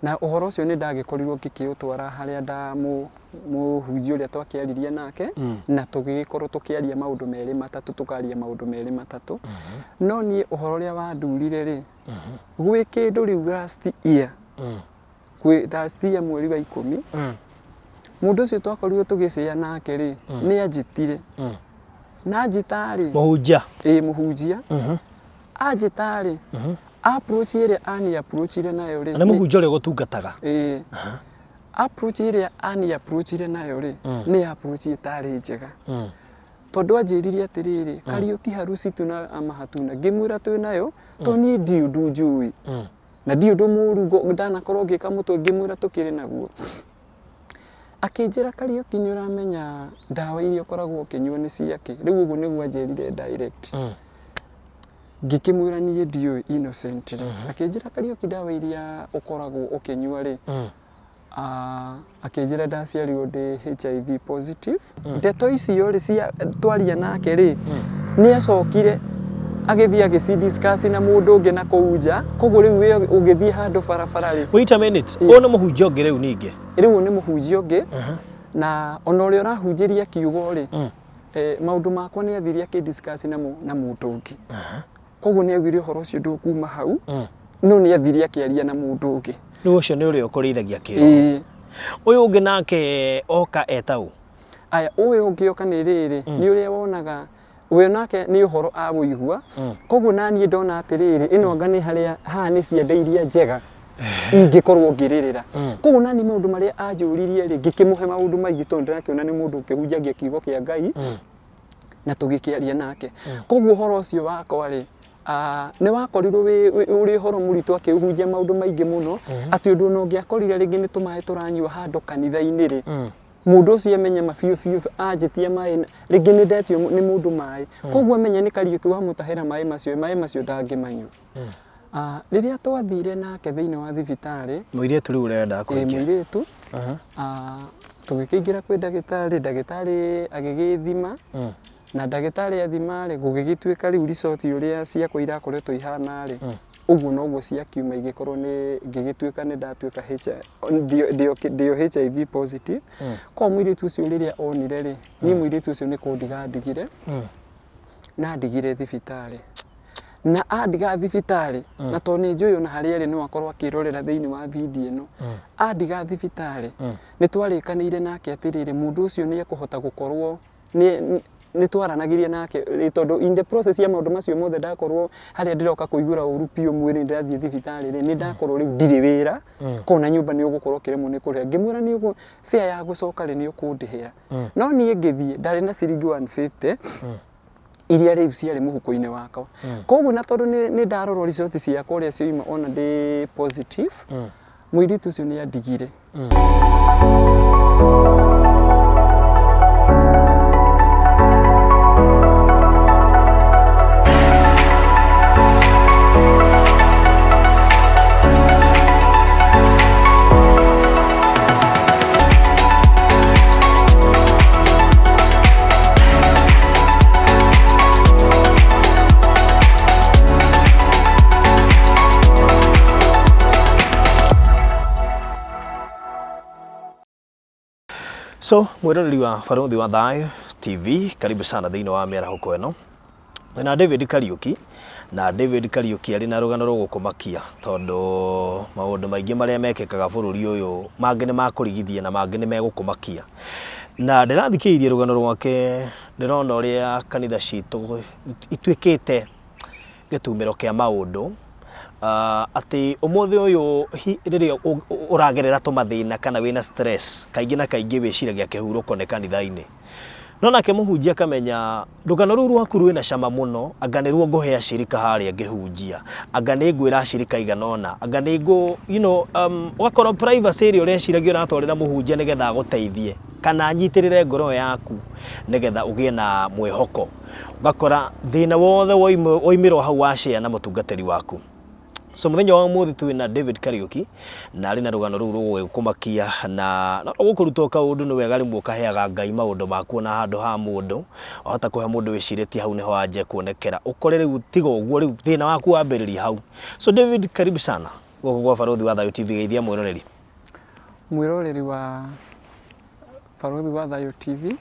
Na ũhoro ũcio nĩ ndagĩkorirwo ngĩkĩũtwara harĩa nda mũhunjia ũrĩa twakĩaririe nake na tũgĩgĩkorwo tũkĩaria maũndũ merĩ matatũ, tũkaria maũndũ merĩ matatũ. No niĩ ũhoro ũrĩa wandurire rĩ, gwĩ kĩndũ rĩu last year, kwĩ last year mweri wa 10, mũndũ ũcio twakorirwo tũgĩcĩa nake rĩ, nĩ anjĩtire. Na anjĩta rĩ, Mũhunjia. Ĩ, mũhunjia. Anjĩta rĩ, approach ĩrĩa ani approachire nayo rĩ, Nĩ mũhunjia ũrĩa ũgũtungataga. Ĩĩ. Approach ĩrĩa ani approachire nayo rĩ, nĩ approach ĩtarĩ njega. Tondũ anjĩrire atĩrĩrĩ, Kariũki harusi tuna ama hatuna? Ngĩmwĩra twĩ nayo, tondũ niĩ ndiũ ũndũ njũĩ. Na ndiũ ũndũ mũru ndanakorwo ngĩka mũtwe, ngĩmwĩra tũkĩrĩ naguo. Akĩnjĩra, Kariũki, nĩ ũramenya ndawa iria ũkoragwo ũkĩnyua nĩ ciakĩ? Rĩu ũguo nĩguo anjĩrire direct. Ngĩkĩmwĩra niĩ ndiũĩ innocently. Akĩnjĩra, Kariũki, ndawa iria ũkoragwo ũkĩnyua rĩ, akĩnjĩra ndaciarirwo ndĩ HIV positive. Ndeto icio rĩ cia twaria nake rĩ, nĩ acokire agĩthiĩ agĩcidiscuss na mũndũ ũngĩ na kũu nja. Koguo rĩu we ũgĩthiĩ handũ barabara rĩ. Wait a minute. Ũyũ nĩ mũhunjia ũngĩ rĩu ningĩ? Rĩu ũyũ nĩ mũhunjia ũngĩ, na ona ũrĩa ũrahunjĩria kiugo rĩ, maũndũ makwa nĩ athire akĩdiscuss na mũndũ ũngĩ. Koguo nĩ augire ũhoro ũcio ndũkuma hau, no nĩ athire akĩaria na mũndũ ũngĩ. Rĩu ũcio nĩ ũrĩa ũkũrĩithagia kĩroho. Ĩĩ. Ũyũ ũngĩ nake oka eta ũ? Aya, ũyũ ũngĩ oka nĩ rĩrĩ, nĩ ũrĩa wonaga we nake nĩ ũhoro awũigua. Koguo naniĩ ndona atĩrĩrĩ, ĩno anga nĩ harĩa haha nĩ ciande iria njega ingĩkorwo ngĩrĩrĩra. Koguo nani maũndũ marĩa anjũririe rĩ, ngĩkĩmũhe maũndũ maingĩ tondũ ndĩrakĩona nĩ mũndũ ũkĩhunjagia kiugo kĩa Ngai, na tũgĩkĩaria nake. Koguo ũhoro ũcio wakwa rĩ, nĩ wakorirwo ũrĩ ũhoro mũritũ, akĩũhunjia maũndũ maingĩ mũno, atĩ ũndũ ona ũngĩakorire rĩngĩ nĩ tũmaĩ tũranyua handũ kanitha-inĩ rĩ, mũndũ ũcio amenya ma biũ biũ anjĩtia maĩ, rĩngĩ nĩ ndetio nĩ mũndũ maĩ, koguo amenya nĩ Kariũki wamũtahĩra maĩ macio, maĩ macio ndangĩmanyua. Rĩrĩa twathire nake thĩinĩ wa thibitarĩ. Mũirĩtu rĩu ũrenda kũhikia? Mũirĩtu. Tũgĩkĩingĩra kwĩ ndagĩtarĩ, ndagĩtarĩ agĩgĩthima, na ndagĩtarĩ athima rĩ, gũgĩgĩtuĩka rĩu result ũrĩa ciakwa irakoretwo ihana rĩ, ũguo noguo ciakiuma, igĩkorwo nĩ ngĩgĩtuĩka nĩ ndatuĩka ndĩ o HIV positive. Koguo mũirĩtu ũcio rĩrĩa onire rĩ, niĩ mũirĩtu ũcio nĩ kũndiga andigire, na andigire thibitarĩ. Na andiga thibitarĩ, na tondũ nĩ njũĩ ona harĩa arĩ no akorwo akĩrorera thĩinĩ wa video ĩno, andiga thibitarĩ, nĩ twarĩkanĩire nake atĩrĩrĩ, mũndũ ũcio nĩ ekũhota gũkorwo nĩ twaranagĩria nake rĩ, tondũ in the process ya maũndũ macio mothe ndakorwo harĩa ndĩroka kũiguĩra ũru biũ mwĩrĩ, ndĩrathiĩ thibitarĩ rĩ, nĩ ndakorwo rĩu ndirĩ wĩra, kona nyũmba nĩ ũgũkorwo ũkĩremwo nĩ kũrĩha. Ngĩmwĩra nĩ ũgũ fare ya gũcoka rĩ, nĩ ũkũndĩhĩra. No niĩ ngĩthiĩ ndarĩ na ciringi 150 iria rĩu ciarĩ mũhuko-inĩ wakwa. Koguo na tondũ nĩ ndarorwo result ciakwa ũrĩa cioima ona ndĩ positive, mũirĩtu ũcio nĩ andigire. So mwĩroreri wa Barũthi wa Thayũ TV, karibu sana thĩinĩ wa mĩarahũko ĩno. Twĩna David Kariũki, na David Kariũki arĩ na rũgano rũgũkũmakia tondũ maũndũ maingĩ marĩa mekĩkaga bũrũri ũyũ mangĩ nĩ makũrigithia na mangĩ nĩ megũkũmakia. Na ndĩrathikĩrĩria rũgano rwake ndĩrona ũrĩa kanitha citũ ituĩkĩte gĩtumĩro kĩa maũndũ, atĩ ũmũthĩ ũyũ rĩrĩa ũragerera tũmathĩna kana wĩna stress, kaingĩ na kaingĩ wĩciragia kĩhurũko nĩ kanitha-inĩ. No nake mũhunjia akamenya rũgano rũu rwaku rwĩna cama mũno, anga nĩruo ngũhe acirika harĩa ngĩhunjia, anga nĩ ngwĩra acirika aigana ũna, anga nĩ ngũ, you know, ũgakorwo privacy ĩrĩa ũreciragia ũratwarĩra mũhunjia nĩgetha agũteithie kana anyitĩrĩre ngoro ĩyo yaku nĩgetha ũgĩe na mwĩhoko. Ũgakora thĩna wothe waumĩra o hau wa share na mũtungatĩri waku. So mũthenya wa ũmũthĩ twĩ na David Kariũki na arĩ na rũgano rũu rũgũgĩkũmakia na no rũgũkũruta o kaũndũ. Nĩ wega rĩmwe ũkaheaga Ngai maũndũ maku ona handũ ha mũndũ. Wahota kũhe mũndũ wĩcirĩtie hau nĩho anjie kuonekera, ũkore rĩu tiga ũguo, rĩu thĩna waku wambĩrĩria hau. So David, karibu sana. Gũkũ gwa Barũthi wa Thayũ TV, geithia mwĩroreri. Mwĩroreri wa Barũthi wa Thayũ TV,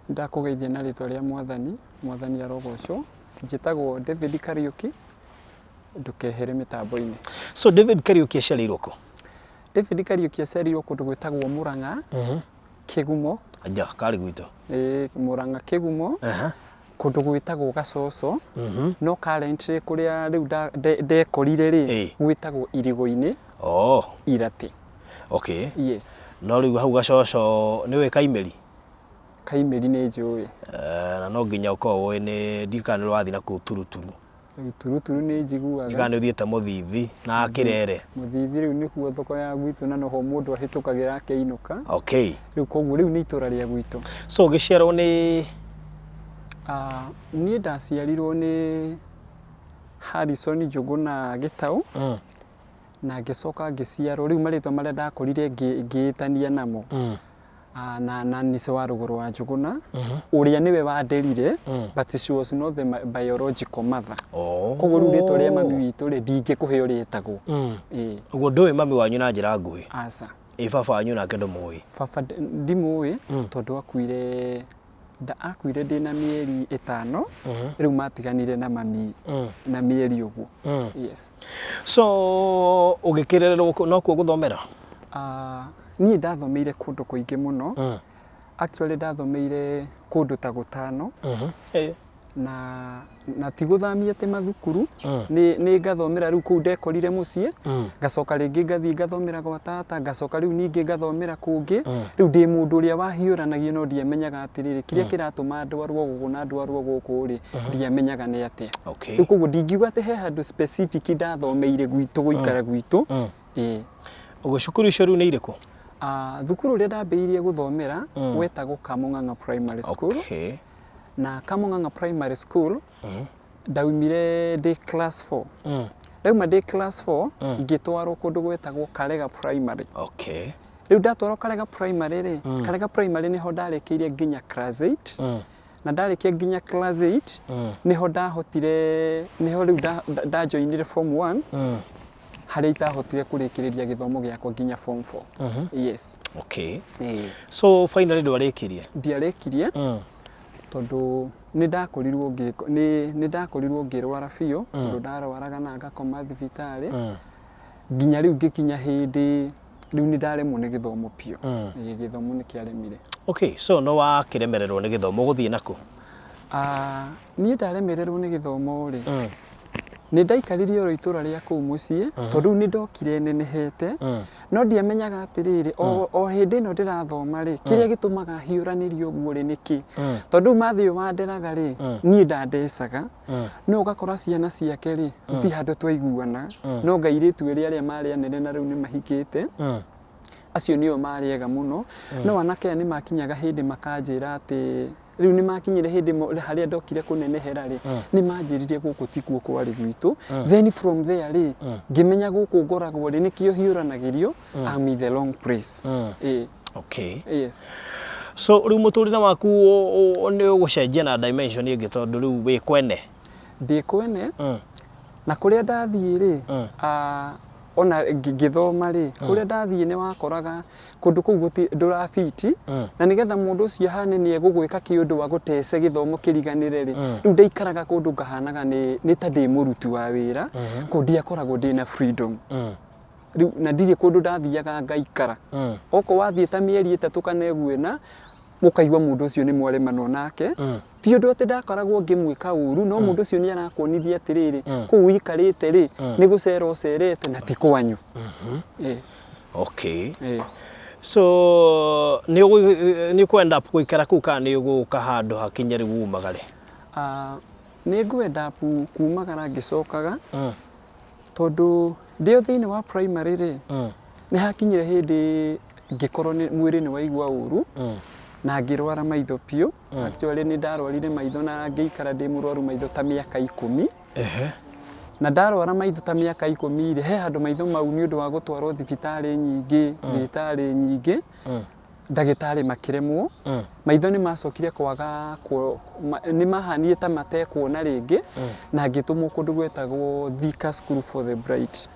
ndakũgeithia na rĩtwa rĩa Mwathani, Mwathani arogocwo. Njĩtagwo David Kariũki, ndũkehere mĩtambo-inĩ. So David Kariũki aciarĩirwo kũ? David Kariũki aciarĩirwo kũndũ gwĩtagwo Mũrang'a, Kĩgumo. Aja, karĩ gwitũ. Ĩĩ, Mũrang'a Kĩgumo. Kũndũ gwĩtagwo Gacoco, no currently kũrĩa rĩu ndekorire rĩ, gwĩtagwo Irigũ-inĩ, Iratĩ. Okay. Yes. No rĩu hau Gacoco nĩ ũĩ Kaimĩri? Kaimĩri nĩ njũĩ. Na no nginya ũkorwo ũĩ nĩ, ndiũĩ kana nĩ ũrathiĩ na kũu Turuturu. Turuturu nĩ njiguaga. Ndiũĩ kana nĩ ũthiĩte Mũthithi na Kĩrere. Mũthithi rĩu nĩkuo thoko ya gwitũ na noho mũndũ ahĩtũkagĩra akĩinũka. Okay. Rĩu koguo rĩu nĩ itũra rĩa gwitũ. So ũgĩciarwo nĩ? Niĩ ndaciarirwo nĩ Harrison Njũgũna Gĩtaũ, na ngĩcoka ngĩciarwo, rĩu marĩtwa marĩa ndakorire ngĩĩtania namo, na Nice wa Rũgũrũ wa Njũgũna, ũrĩa nĩwe wanderire, but she was not the biological mother. Koguo rĩu rĩtwa rĩa mami witũ rĩ, ndingĩkũhe ũrĩa etagwo. Ĩĩ. Ũguo ndũĩ mami wanyu na njĩra nguhĩ? Aca. Ĩ baba wanyu nake ndũmũĩ? Baba ndimũĩ, tondũ akuire akuire ndĩna mĩeri ĩtano, rĩu matiganire na mami na mĩeri ũguo. Yes. So ũgĩkĩrererwo kũ, nokuo gũthomera? Niĩ ndathomeire kũndũ kũingĩ mũno. Actually ndathomeire kũndũ ta gũtano. Na ti gũthamia atĩ mathukuru, nĩ ngathomera rĩu kũu ndekorire mũciĩ, ngacoka rĩngĩ ngathiĩ ngathomera gwa tata, ngacoka rĩu ningĩ ngathomera kũngĩ. Rĩu ndĩ mũndũ ũrĩa wahiũranagia no ndiamenyaga atĩrĩrĩ, kĩrĩa kĩratũma ndwarwo gũkũ na ndwarwo gũkũ rĩ, ndiamenyaga nĩ atĩa. Rĩu koguo ndingiuga atĩ he handũ specific ndathomeire gwitũ, gũikara gwitũ. Ĩĩ. Ũguo cukuru icio rĩu nĩ irĩkũ? Thukuru ũrĩa ndambĩrĩirie gũthomera wetagwo Kamũng'ang'a Primary School. Na Kamũng'ang'a Primary School ndaumire ndĩ class 4. Ndauma ndĩ class 4 ngĩtwarwo kũndũ gwetagwo Karega Primary. Rĩu ndatwarwo Karega Primary rĩ, Karega Primary nĩho ndarĩkĩirie nginya class 8. Na ndarĩkia nginya class 8 nĩho ndahotire, nĩho rĩu ndajoinire form 1 harĩa itahotire kũrĩkĩrĩria gĩthomo gĩakwa nginya form 4. Yes. So finally ndwarĩkirie? Ndiarĩkirie. Tondũ nĩ ndakorirwo nĩ ndakorirwo ngĩrwara biũ, tondũ ndarwaraga na ngakoma thibitarĩ. Nginya rĩu ngĩkinya hĩndĩ rĩu nĩ ndaremwo nĩ gĩthomo biũ. Ĩĩ, gĩthomo nĩ kĩaremire. Okay, so no wakĩremererwo nĩ gĩthomo ũgũthiĩ nakũ? Niĩ ndaremererwo nĩ gĩthomo rĩ, nĩ ndaikarire oro itũra rĩa kũu mũciĩ, tondũ rĩu nĩ ndokire nenehete, no ndiamenyaga atĩrĩrĩ, o hĩndĩ ĩno ndĩrathoma rĩ, kĩrĩa gĩtũmaga hiũranĩrio ũguo rĩ nĩkĩ? Tondũ rĩu mathĩ ũyũ wanderaga rĩ, niĩ ndandecaga, no ũgakora ciana ciake rĩ, gũtirĩ handũ twaiguana, no ngairĩtu erĩ arĩa marĩ anene na rĩu nĩ mahikĩte, acio nĩo marĩ ega mũno, no anake aya nĩ makinyaga hĩndĩ makanjĩra atĩ, rĩu nĩ makinyire hĩndĩ harĩa ndokire kũnenehera rĩ, nĩ manjĩrire gũkũ tikuo kwarĩ gwitũ. Then from there rĩ, ngĩmenya gũkũ ngoragwo rĩ, nĩkĩo hiũranagĩrio, I'm in the wrong place. Ĩĩ. Yes. So rĩu mũtũrĩre waku nĩ ũgũcenjia na dimension ĩngĩ tondũ rĩu wĩ kwene? Ndĩ kwene. Na kũrĩa ndathiĩ rĩ, ona ngĩthoma rĩ, kũrĩa ndathiĩ nĩ wakoraga kũndũ kũu ndũrabiti, na nĩgetha mũndũ ũcio ahane nĩ egũgwĩka kĩũndũ agũtece gĩthomo kĩriganĩre rĩ, rĩu ndaikaraga kũndũ ngahanaga nĩ ta ndĩ mũruti wa wĩra, kũu ndiakoragwo ndĩna freedom. Rĩu na ndirĩ kũndũ ndathiaga ngaikara. Okorwo wathiĩ ta mĩeri 3 kana ĩguo ĩna, ũkaigua mũndũ ũcio nĩ mwaremanwo nake. Ti ũndũ atĩ ndakoragwo ngĩmwĩka ũru, no mũndũ ũcio nĩ arakuonithia atĩrĩrĩ, kũu ũikarĩte rĩ, nĩ gũcera ũcerete na ti kwanyu. So nĩ ũkwenda gũikara kũu kana nĩ ũgũka handũ hakinye rĩu umagare? Nĩ ngwenda kumagara ngĩcokaga, tondũ ndĩ o thĩinĩ wa primary rĩ, nĩ hakinyire hĩndĩ ngĩkorwo mwĩrĩ nĩ waigua ũru, na ngĩrwara maitho biũ. Actually nĩ ndarwarire maitho na ngĩikara ndĩ mũrwaru maitho ta mĩaka 10. Na ndarwara maitho ta mĩaka 10 rĩ, he handũ maitho mau nĩ ũndũ wa gũtwarwo thibitarĩ nyingĩ, thibitarĩ nyingĩ, ndagĩtarĩ makĩremwo. Maitho nĩ macokire kwaga nĩ mahanire ta matekuona rĩngĩ, na ngĩtũmwo kũndũ gwetagwo Thika School for the Blind.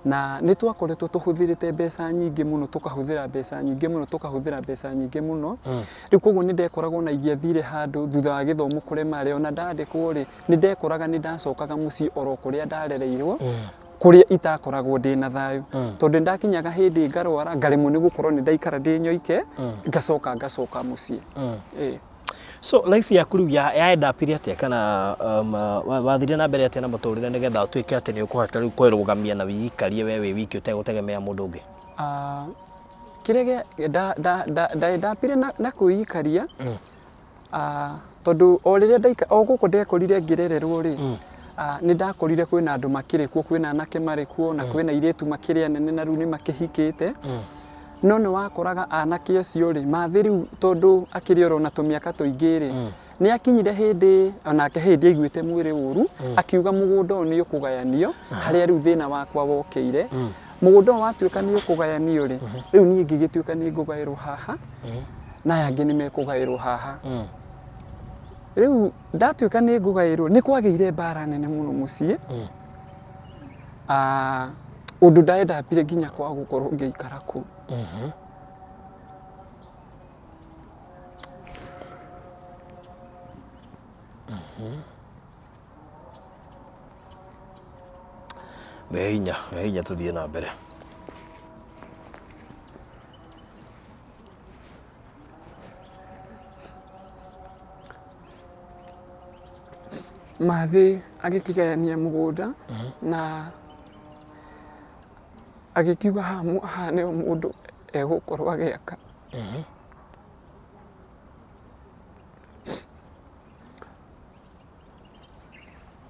Na nĩ twakoretwo tũhũthĩrĩte mbeca nyingĩ mũno, tũkahũthĩra mbeca nyingĩ mũno, tũkahũthĩra mbeca nyingĩ mũno. Rĩu koguo nĩ ndekoraga ona ingĩathire handũ thutha wa gĩthomo kũrema rĩ, ona ndandĩkwo rĩ, nĩ ndekoraga nĩ ndacokaga mũciĩ oro kũrĩa ndarereirwo, kũrĩa itakoragwo ndĩna thayũ. Tondũ nĩ ndakinyaga hĩndĩ ngarwara, ngaremwo nĩ gũkorwo nĩ ndaikara ndĩ nyoike, ngacoka ngacoka mũciĩ. Ĩĩ. So life yaku rĩu ya ya end up atĩa kana wathire na mbere atĩa na mũtũrĩre nĩgetha ũtuĩke atĩ nĩ ũkũhota rĩu kwĩrũgamia na wĩikarie we wĩ wiki ũtegũtegemea mũndũ ũngĩ? Kĩrĩa gĩa nda nda nda nda end up-ire na kwĩikaria, tondũ o rĩrĩa ndaika o gũkũ ndekorire ngĩrererwo rĩ, nĩ ndakorire kwĩna andũ makĩrĩ kuo, kwĩna anake marĩ kuo na kwĩna airĩtu makĩrĩ anene na rĩu nĩ makĩhikĩte. No nĩ wakoraga anake acio rĩ, mathĩ rĩu tondũ akĩrĩ oro na tũmĩaka tũingĩ rĩ, nĩ akinyire hĩndĩ onake hĩndĩ aiguĩte mwĩrĩ ũru, akiuga mũgũnda ũyũ nĩ ũkũgayanio, harĩa rĩu thĩna wakwa wokĩire. Mũgũnda ũyũ watuĩka nĩ ũkũgayanio rĩ, rĩu niĩ ngĩgĩtuĩka nĩ ngũgaĩrwo haha, na aya angĩ nĩ mekũgaĩrwo haha. Rĩu ndatuĩka nĩ ngũgaĩrwo, nĩ kwagĩire mbara nene mũno mũciĩ. Ũndũ ndaendambire nginya kwaga gũkorwo ngĩikara kũu. Wĩ hinya, wĩ hinya tũthiĩ na mbere. Mathĩ agĩkĩgayania mũgũnda na agĩkiuga haha haha nĩho mũndũ egũkorwo agĩaka.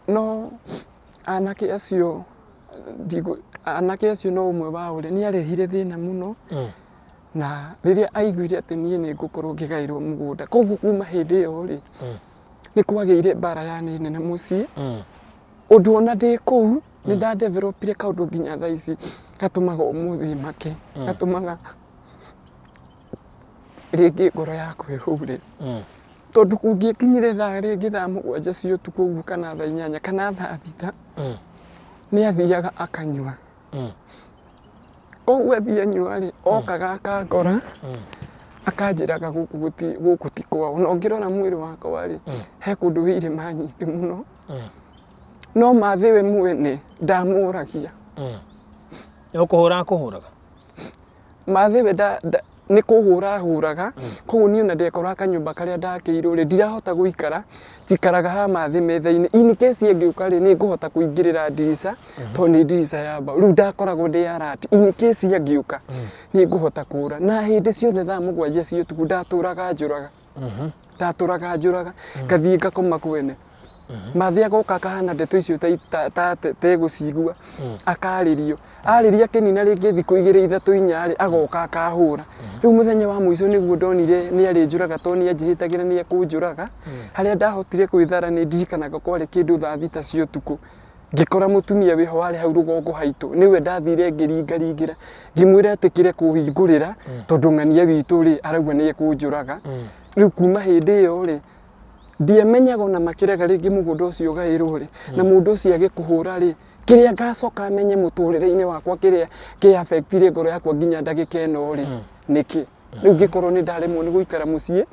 No anake acio anake acio no ũmwe wao rĩ, nĩ arehire thĩna mũno. Na rĩrĩa aiguire atĩ niĩ nĩ ngũkorwo ngĩgaĩrwo mũgũnda, koguo kuma hĩndĩ ĩyo rĩ, nĩ kwagĩire mbara yani nene mũciĩ, ũndũ ona ndĩ kũu nĩ nda develop ire kaũndũ nginya thaa ici gatũmaga ũmũthĩ make, gatũmaga rĩngĩ ngoro yakwa ĩhure. Tondũ kũngĩakinyire thaa rĩngĩ thaa 7 cia ũtukũ ũguo kana thaa 8 kana thaa 6, nĩ athiaga akanyua. Koguo athiĩ anyua rĩ, okaga akangora, akanjĩraga gũkũ gũti gũkũ ti kwao. Na ũngĩrora mwĩrĩ wakwa rĩ, he kũndũ wĩ irema nyingĩ mũno, no mathĩ we mwene ndamũragia. Nĩ gũkũhũra akũhũraga? Mathĩ we nĩ kũhũra ahũraga, koguo niĩ ona ndekoraga kanyũmba karĩa ndakĩirwo rĩ, ndirahota gũikara, njikaraga haha mathĩ metha-inĩ, in case angĩũka rĩ, nĩ ngũhota kũingĩrĩra ndirica, tondũ nĩ ndirica ya mbaũ, rĩu ndakoragwo ndĩ alert, in case angĩũka, nĩ ngũhota kũra, na hĩndĩ ciothe thaa 7 cia ũtukũ ndatũraga njũraga. Ndatũraga njũraga, ngathiĩ ngakoma kwene. Mathĩ agoka akahana ndeto icio ta ategũcigua, akarĩrio. Arĩria akĩnina rĩngĩ thikũ 2 3 4 rĩ, agoka akahũra. Rĩu mũthenya wa mũico nĩguo ndonire nĩ arĩnjũraga tondũ nĩ anjĩhĩtagĩra nĩ ekũnjũraga. Harĩa ndahotire gwĩthara nĩ ndirikanaga kwarĩ kĩndũ thaa 6 cia ũtukũ. Ngĩkora mũtumia wĩho warĩ hau rũgongo haitũ, nĩwe ndathire ngĩringaringĩra, ngĩmwĩra etĩkĩre kũhingũrĩra, tondũ ng'ania witũ rĩ, arauga nĩ ekũnjũraga. Rĩu kuma hĩndĩ ĩyo rĩ, ndiamenyaga ona makĩrega rĩngĩ mũgũnda ũcio ũgaĩrwo rĩ, na mũndũ ũcio agĩkũhũra rĩ, kĩrĩa ngacoka menye mũtũrĩre-inĩ wakwa kĩrĩa kĩ affect ire ngoro yakwa nginya ndagĩka ĩno rĩ, nĩkĩ? Rĩu ngĩkorwo nĩ ndaremwo nĩ gũikara mũciĩ,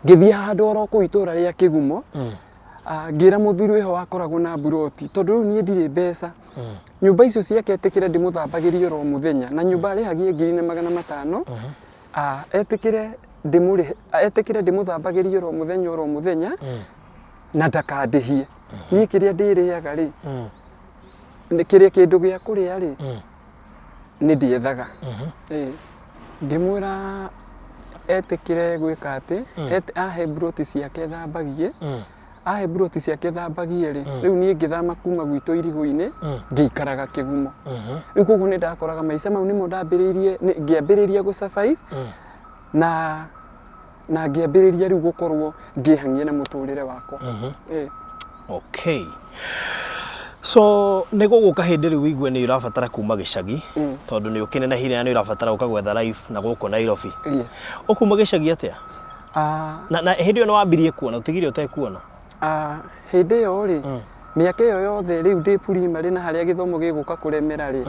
ngĩthiĩ handũ oro kũu itũra rĩa Kĩgumo, ngĩra mũthuri wĩho wakoragwo na mburoti, tondũ rĩu niĩ ndirĩ mbeca, nyũmba icio ciake etĩkĩre ndĩmũthambagĩrie oro mũthenya, na nyũmba arĩhagia 1,500, etĩkĩre ndĩmũrĩhe, etĩkĩre ndĩmũthambagĩrie oro mũthenya oro mũthenya, na ndakandĩhie. Niĩ kĩrĩa ndĩrĩaga rĩ, nĩ kĩrĩa kĩndũ gĩa kũrĩa rĩ, nĩ ndĩethaga. Ĩĩ. Ngĩmwĩra etĩkĩre gwĩka atĩ, ahe mburoti ciake thambagie, ahe mburoti ciake thambagie rĩ, rĩu niĩ ngĩthama kuma gwitũ irigũ-inĩ, ngĩikaraga Kĩgumo. Rĩu koguo nĩ ndakoraga maica mau nĩmo ndambĩrĩirie, ngĩambĩrĩria gũ survive, na ngĩambĩrĩria rĩu gũkorwo ngĩhang'ia na mũtũrĩre wakwa. Ĩĩ. Okay. So nĩ gũgũka hĩndĩ rĩu ũigue nĩ ũrabatara kuma gĩcagi tondũ nĩ ũkĩnenehire na nĩ ũrabatara gũka gwetha life na gũkũ Nairobi. Yes. Ũkuma gĩcagi atĩa? Na hĩndĩ ĩyo nĩ wambirie kuona, ũtigire ũtekuona? Hĩndĩ ĩyo rĩ, Mĩaka ĩyo yothe rĩu ndĩ primary na harĩa gĩthomo gĩgũka kũremera rĩ,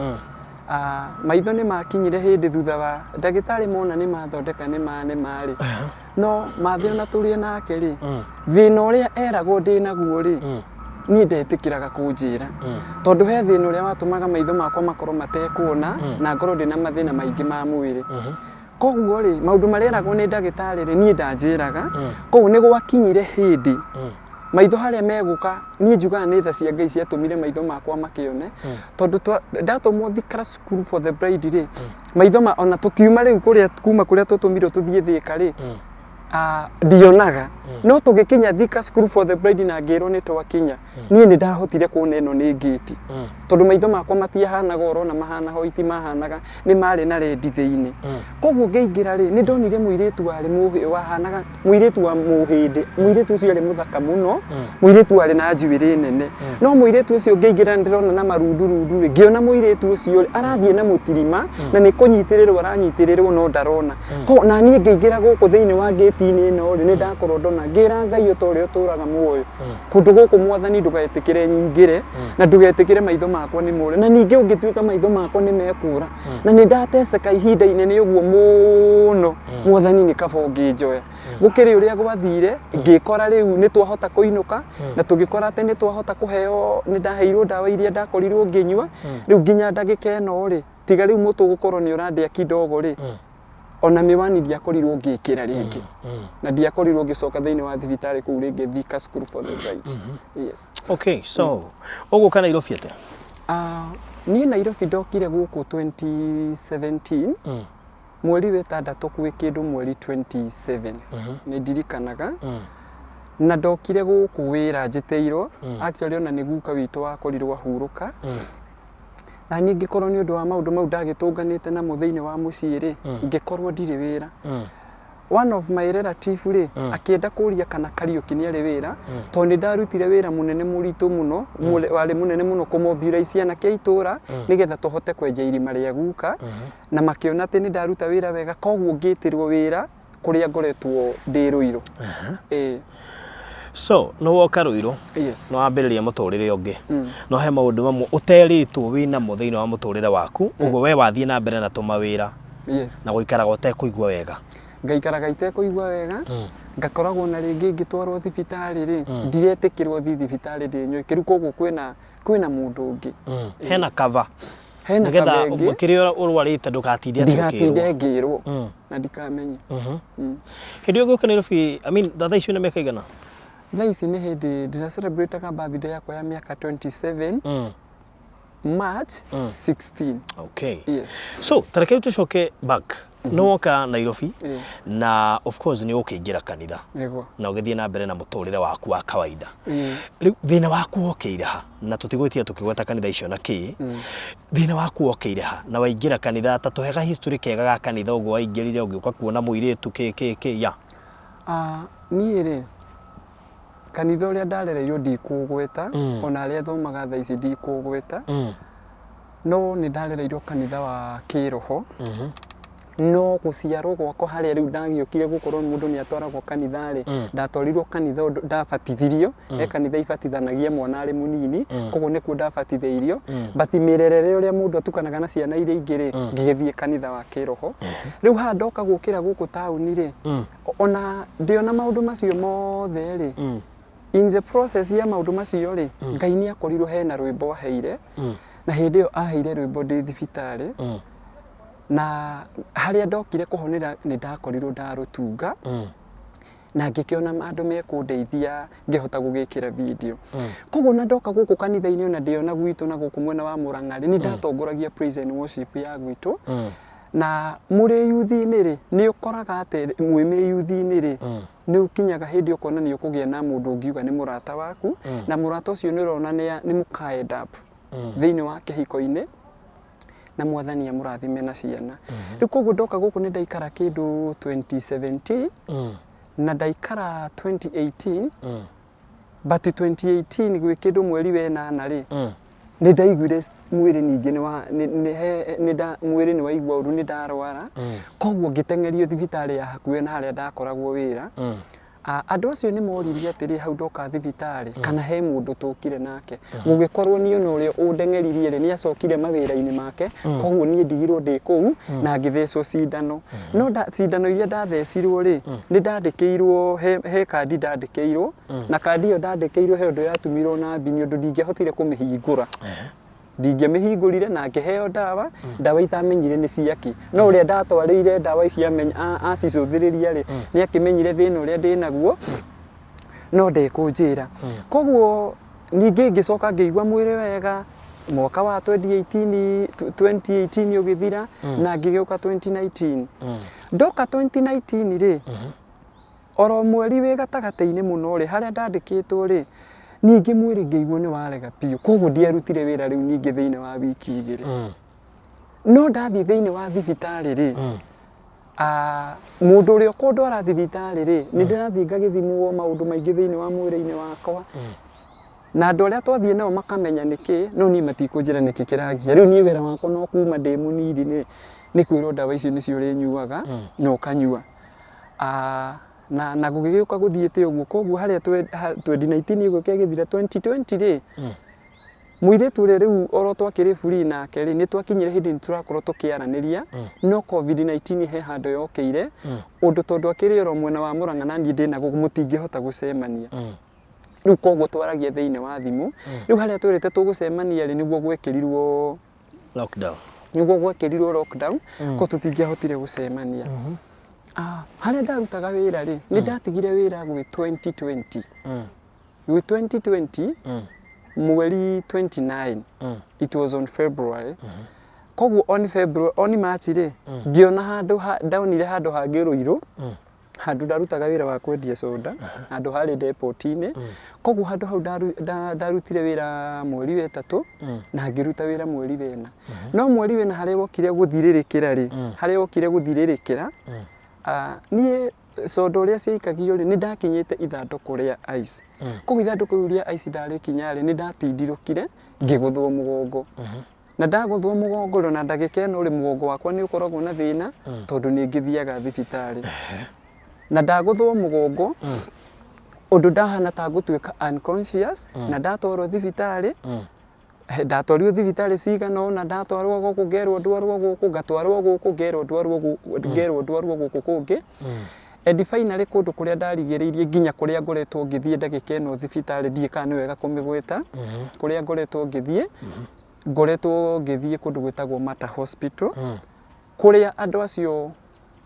maitho nĩ makinyire hĩndĩ thutha wa ndagĩtarĩ mona nĩ mathondeka nĩ ma nĩ ma rĩ, no mathe ona tũrĩ nake rĩ, thĩna ũrĩa eragwo ndĩ naguo rĩ, niĩ ndetĩkĩraga kũnjĩra, tondũ he thĩna ũrĩa watũmaga maitho makwa makorwo matekuona na ngorwo ndĩna mathĩna maingĩ ma mwĩrĩ. Koguo rĩ, maũndũ marĩa eragwo nĩ ndagĩtarĩ rĩ, niĩ ndanjĩraga. Koguo nĩ gwakinyire hĩndĩ maitho harĩa megũka, niĩ njugaga nĩ tha cia Ngai ciatũmire maitho makwa makĩone, tondũ ndatũmwo Thika School for the Blind rĩ, maitho ma ona tũkiuma rĩu kũrĩa kuma kũrĩa tũtũmirwo tũthiĩ Thika rĩ, ndionaga. No tũgĩkinya Thika School for the Blind na ngĩrwo nĩ twakinya, niĩ nĩ ndahotire kuona ĩno nĩ ngĩti, tondũ maitho makwa matiahanaga ũrona mahana hoiti, mahanaga nĩ marĩ na rendi thĩinĩ. Koguo ngĩingĩra rĩ, nĩ ndonire mũirĩtu warĩ mũhĩ wahanaga mũirĩtu wa mũhĩndĩ. Mũirĩtu ũcio arĩ mũthaka mũno, mũirĩtu warĩ na njuĩrĩ nene. No mũirĩtu ũcio ngĩingĩra nĩ ndĩrona na marundurundu rĩ, ngĩona mũirĩtu ũcio rĩ, arathiĩ na mũtirima na nĩ kũnyitĩrĩrwo aranyitĩrĩrwo no ndarona. Koguo na niĩ ngĩingĩra gũkũ thĩinĩ wa ngĩti-inĩ ĩno rĩ, nĩ ndakorwo ndona, ngĩra Ngai o ta ũrĩa ũtũraga muoyo, kũndũ gũkũ Mwathani ndũgetĩkĩre nyingĩre na ndũgetĩkĩre maitho makwa nĩ more, na ningĩ ũngĩtuĩka maitho makwa nĩ mekũra na nĩ ndateceka ihinda inene ũguo mũno, Mwathani nĩ kaba ũngĩnjoya. Gũkĩrĩ ũrĩa gwathire, ngĩkora rĩu nĩ twahota kũinũka na tũgĩkora atĩ nĩ twahota kũheo, nĩ ndaheirwo ndawa iria ndakorirwo ngĩnyua. Rĩu nginya ndagĩka ĩno rĩ, tiga rĩu mũtwe gũkorwo nĩ ũrandĩa kidogo rĩ, ona miwani ndiakorirwo ngĩkĩra rĩngĩ na ndiakorirwo ngĩcoka thĩinĩ wa thibitarĩ kũu rĩngĩ Thika School for the Blind. Yes. Okay, so ũgũka Nairobi atĩa? Niĩ Nairobi ndokire gũkũ 2017 mweri wa ĩtandatũ kwĩ kĩndũ mweri 27 nĩ ndirikanaga, na ndokire gũkũ wĩra njĩtĩirwo. Actually ona nĩ guka witũ wakorirwo ahurũka, na niĩ ngĩkorwo nĩ ũndũ wa maũndũ mau ndagĩtũnganĩte namo thĩinĩ wa mũciĩ rĩ, ngĩkorwo ndirĩ wĩra. One of my relative rĩ, akĩenda kũria kana Kariũki nĩ arĩ wĩra, tondũ nĩ ndarutire wĩra mũnene mũritũ mũno, warĩ mũnene mũno kũmobilize anake a itũra nĩgetha tũhote kwenja irima rĩa guka, na makĩona atĩ nĩ ndaruta wĩra wega, koguo ngĩtĩrwo wĩra kũrĩa ngoretwo ndĩ Rũirũ. Ĩĩ. So nĩ woka Rũirũ? Yes. Nĩ wambĩrĩria mũtũrĩre ũngĩ, no he maũndũ mamwe ũterĩtwo wĩnamo thĩinĩ wa mũtũrĩre waku, ũguo we wathiĩ na mbere na tũmawĩra na gũikaraga ũtekũigua wega. Ngaikaraga itekũigua wega, ngakoragwo na rĩngĩ ngĩtwarwo thibitarĩ rĩ, ndiretĩkĩrwo thiĩ thibitarĩ ndĩ nyoike, rĩu koguo kwĩna mũndũ ũngĩ. Hena cover. Hena nĩgetha cover ĩngĩ. Kĩrĩa ũrwarĩte ndũgatinde atĩ ndigatinde ũkĩrwo. Ngĩrwo na ndikamenye. Hĩndĩ ĩyo gũka Nairobi, I mean, thaa icio nĩ mĩaka igana? Thaa ici nĩ hĩndĩ ndĩra celebrate birthday yakwa ya mĩaka 27, March 16. Okay. Yes. So tareke rĩu tũcoke back. Nĩ woka Nairobi na of course nĩ ũkĩingĩra kanitha na ũgĩthiĩ na mbere na mũtũrĩre waku wa kawaida. Rĩu thĩna waku wokĩire ha? Na tũtigwĩtia tũkĩgweta kanitha icio na kĩ, thĩna waku wokĩire ha na waingĩra kanitha? Ta tũhe ga history kega ga kanitha ũguo waingĩrire, ũgĩũka kuona mũirĩtu kĩ kĩ kĩ ya. Niĩ rĩ, kanitha ũrĩa ndarereirwo ndikũgweta, ona arĩa thomaga thaa ici ndikũgweta, no nĩ ndarereirwo kanitha wa kĩroho. No gũciarwo gwakwa harĩa rĩu ndagĩũkire gũkorwo mũndũ nĩ atwaragwo kanitha rĩ, ndatwarirwo kanitha ũndũ ndabatithirio. He kanitha ibatithanagia mwana arĩ mũnini, koguo nĩkuo ndabatithĩirio. But mĩrerere ũrĩa mũndũ atukanaga na ciana iria ingĩ rĩ, ngĩgĩthiĩ kanitha wa kĩroho. Rĩu haha ndoka gũkĩra gũkũ taũni rĩ, ona ndĩona maũndũ macio mothe rĩ, in the process ya maũndũ macio rĩ, Ngai nĩ akorirwo hena rwĩmbo aheire, na hĩndĩ ĩyo aheire rwĩmbo ndĩ thibitarĩ, na harĩa ndokire kũhonera nĩ ndakorirwo ndarũtunga, na ngĩkĩona andũ mekũndeithia ngĩhota gũgĩkĩra video. Koguo na ndoka gũkũ kanitha-inĩ, ona ndĩona gwitũ na gũkũ mwena wa Mũrang'a rĩ, nĩ ndatongoragia praise and worship ya gwitũ. Na mũrĩ yuthi-inĩ rĩ, nĩ ũkoraga atĩ mwĩ mĩyuthi-inĩ rĩ, nĩ ũkinyaga hĩndĩ ũkona nĩ ũkũgĩa na mũndũ ũngiuga nĩ mũrata waku, na mũrata ũcio nĩ ũrona nĩ mũka end up thĩinĩ wa kĩhiko-inĩ na Mwathani amũrathime na ciana. Rĩu koguo ndoka gũkũ nĩ ndaikara kĩndũ 2017 na ndaikara 2018, but 2018 gwĩ kĩndũ mweri wa ĩnana rĩ, nĩ ndaiguire mwĩrĩ ningĩ nĩ wa nĩ he nĩ nda mwĩrĩ nĩ waigua ũru, nĩ ndarwara. Koguo ngĩteng'erio thibitarĩ ya hakuhĩ na harĩa ndakoragwo wĩra. Ah, andũ acio nĩ moririe atĩrĩ hau ndoka thibitarĩ kana he mũndũ tũkire nake gũgĩkorwo niĩ ona ũrĩa ũndeng'eririe rĩ nĩ acokire mawĩra-inĩ make koguo niĩ ndigirwo ndĩ kũu na ngĩthecwo cindano no cindano iria ndathecirwo rĩ nĩ ndandĩkĩirwo he kandi ndandĩkĩirwo na kandi ĩyo ndandĩkĩirwo he ũndũ yatumirwo na mbini ũndũ ndingĩahotire kũmĩhingũra ndingĩamĩhingũrire na ngĩheo ndawa ndawa itamenyire nĩ ciakĩ no ũrĩa ndatwarĩire ndawa ici acicũthĩrĩria rĩ nĩ akĩmenyire thĩna ũrĩa ndĩnaguo no ndekũnjĩra koguo ningĩ ngĩcoka ngĩigua mwĩrĩ wega mwaka wa 2018 2018 ũgĩthira na ngĩgĩũka 2019 ndoka 2019 rĩ oro mweri wĩ gatagatĩ-inĩ mũno rĩ harĩa ndandĩkĩtwo rĩ ningĩ mwĩrĩ ngĩigua nĩ warega biũ koguo ndiarutire wĩra rĩu ningĩ thĩinĩ wa wiki 2 no ndathiĩ thĩinĩ wa thibitarĩ rĩ mũndũ ũrĩa ũkũndwara thibitarĩ rĩ nĩ ndĩrathiĩ ngagĩthimwo maũndũ maingĩ thĩinĩ wa mwĩrĩ-inĩ wakwa na andũ arĩa twathiĩ nao makamenya nĩkĩ no niĩ matikũnjĩra nĩkĩ kĩrangia rĩu niĩ wĩra wakwa no kuma ndĩ mũnini nĩ nĩ kwĩrwo ndawa icio nĩcio ũrĩnyuaga na ũkanyua na gũgĩgĩũka gũthiĩte ũguo koguo harĩa 2019 ũguo kĩagĩthira 2020 rĩ mũirĩtu ũrĩa rĩu oro twakĩrĩ free nake rĩ nĩ twakinyire hĩndĩ nĩ tũrakorwo tũkĩaranĩria no COVID-19 he handũ yokĩire ũndũ tondũ akĩrĩ oro mwena wa Mũrang'a na niĩ ndĩna gũkũ mũtingĩhota gũcemania rĩu koguo twaragia thĩinĩ wa thimũ rĩu harĩa twĩrĩte tũgũcemania rĩ nĩguo gwekĩrirwo lockdown nĩguo gwekĩrirwo lockdown ko tũtingĩahotire gũcemania harĩa ndarutaga wĩra rĩ nĩ ndatigire wĩra gwĩ 2020 gwĩ 2020 mweri 29 it was on February koguo on February on March rĩ ngĩona handũ ndonire handũ hangĩ Ruiru handũ ndarutaga wĩra wa kwendia soda handũ harĩ depot-inĩ koguo handũ hau ndarutire wĩra mweri wa 3 na ngĩruta wĩra mweri wa 4 no mweri wa 4 harĩa wokire gũthirĩrĩkĩra rĩ harĩa wokire gũthirĩrĩkĩra niĩ soda ũrĩa ciaikagio rĩ nĩ ndakinyĩte ithandũkũ rĩa ice koguo ithandũkũ rĩu rĩa ice ndarĩkinya rĩ nĩ ndatindirũkire ngĩgũthwo mũgongo na ndagũthwo mũgongo rĩ ona ndagĩka ĩno rĩ mũgongo wakwa nĩ ũkoragwo na thĩna tondũ nĩ ngĩthiaga thibitarĩ na ndagũthwo mũgongo ũndũ ndahana ta ngũtuĩka unconscious na ndatwarwo thibitarĩ ndatwarirwo thibitarĩ cigana ũna ndatwarwo gũkũ ngerwo ndwarwo gũkũ ngatwarwo gũkũ ngerwo ndwarwo gũkũ ngerwo ndwarwo gũkũ kũngĩ and finally kũndũ kũrĩa ndarigĩrĩirie nginya kũrĩa ngoretwo ngĩthiĩ ndagĩka ĩno thibitarĩ ndiĩ kana nĩ wega kũmĩgweta kũrĩa ngoretwo ngĩthiĩ ngoretwo ngĩthiĩ kũndũ gwĩtagwo Mater Hospital kũrĩa andũ acio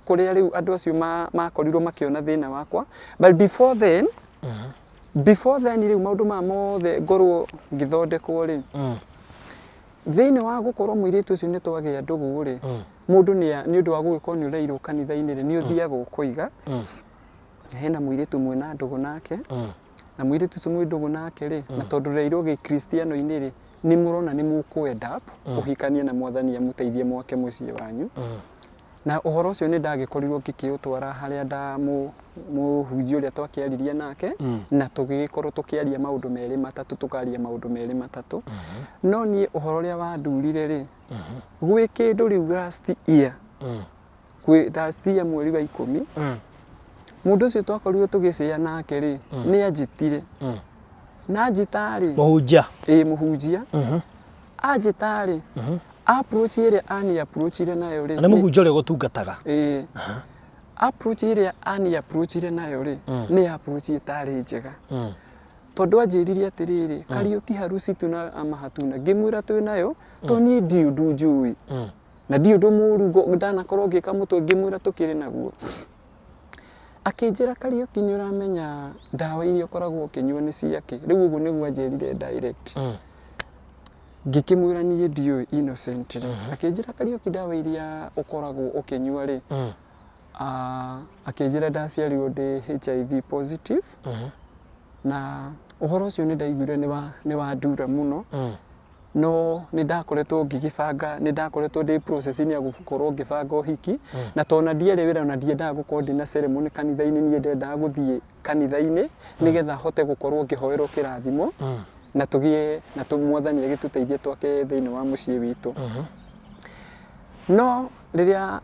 kũrĩa rĩu andũ acio makorirwo makĩona thĩna wakwa but before then rĩu maũndũ maya mothe ngorwo ngĩthondekwo rĩ thĩinĩ wa gũkorwo mũirĩtu ũcio nĩ twagĩa ndũgũ rĩ mũndũ nĩ ũndũ wa gũgĩkorwo nĩ ũreirwo kanitha-inĩ rĩ nĩ ũthiaga ũkoiga hena mũirĩtu mwĩna ndũgũ nake na mũirĩtu ũcio mwĩ ndũgũ nake rĩ na tondũ ũreirwo gĩkristiano-inĩ rĩ nĩ mũrona nĩ mũkũ-end up kũhikania na mwathani amũteithie mwake mũciĩ wanyu na ũhoro ũcio nĩ ndagĩkorirwo ngĩkĩũtwara harĩa nda mũhunjia ũrĩa twakĩaririe nake na tũgĩgĩkorwo tũkĩaria maũndũ merĩ matatũ tũkaria maũndũ merĩ matatũ no niĩ ũhoro ũrĩa wandurire rĩ gwĩ kĩndũ rĩu last year kwĩ last year mweri wa 10 mũndũ ũcio twakorirwo tũgĩcĩa nake rĩ nĩ anjĩtire na anjĩta rĩ Mũhunjia. Ĩ mũhunjia anjĩta rĩ approach ĩrĩa ani approachire nayo rĩ Na nĩ mũhunjia ũrĩa ũgũtungataga. Ĩĩ approach ĩrĩa ani approachire nayo rĩ nĩ approach ĩtarĩ njega tondũ anjĩrire atĩrĩrĩ Kariũki harusi tuna ama hatuna ngĩmwĩra twĩ nayo to niĩ ndiũ ũndũ njũĩ na ndiũ ũndũ mũru ndanakorwo ngĩka mũtwe ngĩmwĩra tũkĩrĩ naguo akĩnjĩra Kariũki nĩ ũramenya ndawa iria ũkoragwo ũkĩnyua nĩ ciakĩ rĩu ũguo nĩguo anjĩrire direct ngĩkĩmwĩra niĩ ndiũĩ innocently akĩnjĩra Kariũki ndawa iria ũkoragwo ũkĩnyua rĩ akĩnjĩra ndaciarirwo ndĩ HIV positive na ũhoro ũcio nĩ ndaiguire nĩ wandura mũno no nĩ ndakoretwo ngĩgĩbanga nĩ ndakoretwo ndĩ process-inĩ ya gũkorwo ngĩbanga ũhiki na tondũ ndiarĩ wĩra na ndiendaga gũkorwo ndĩna ceremony kanitha-inĩ niĩ ndendaga gũthiĩ kanitha-inĩ nĩgetha hote gũkorwo ngĩhoerwo kĩrathimo na tũgĩe na mwathani agĩtũteithie twake thĩinĩ wa mũciĩ witũ no rĩrĩa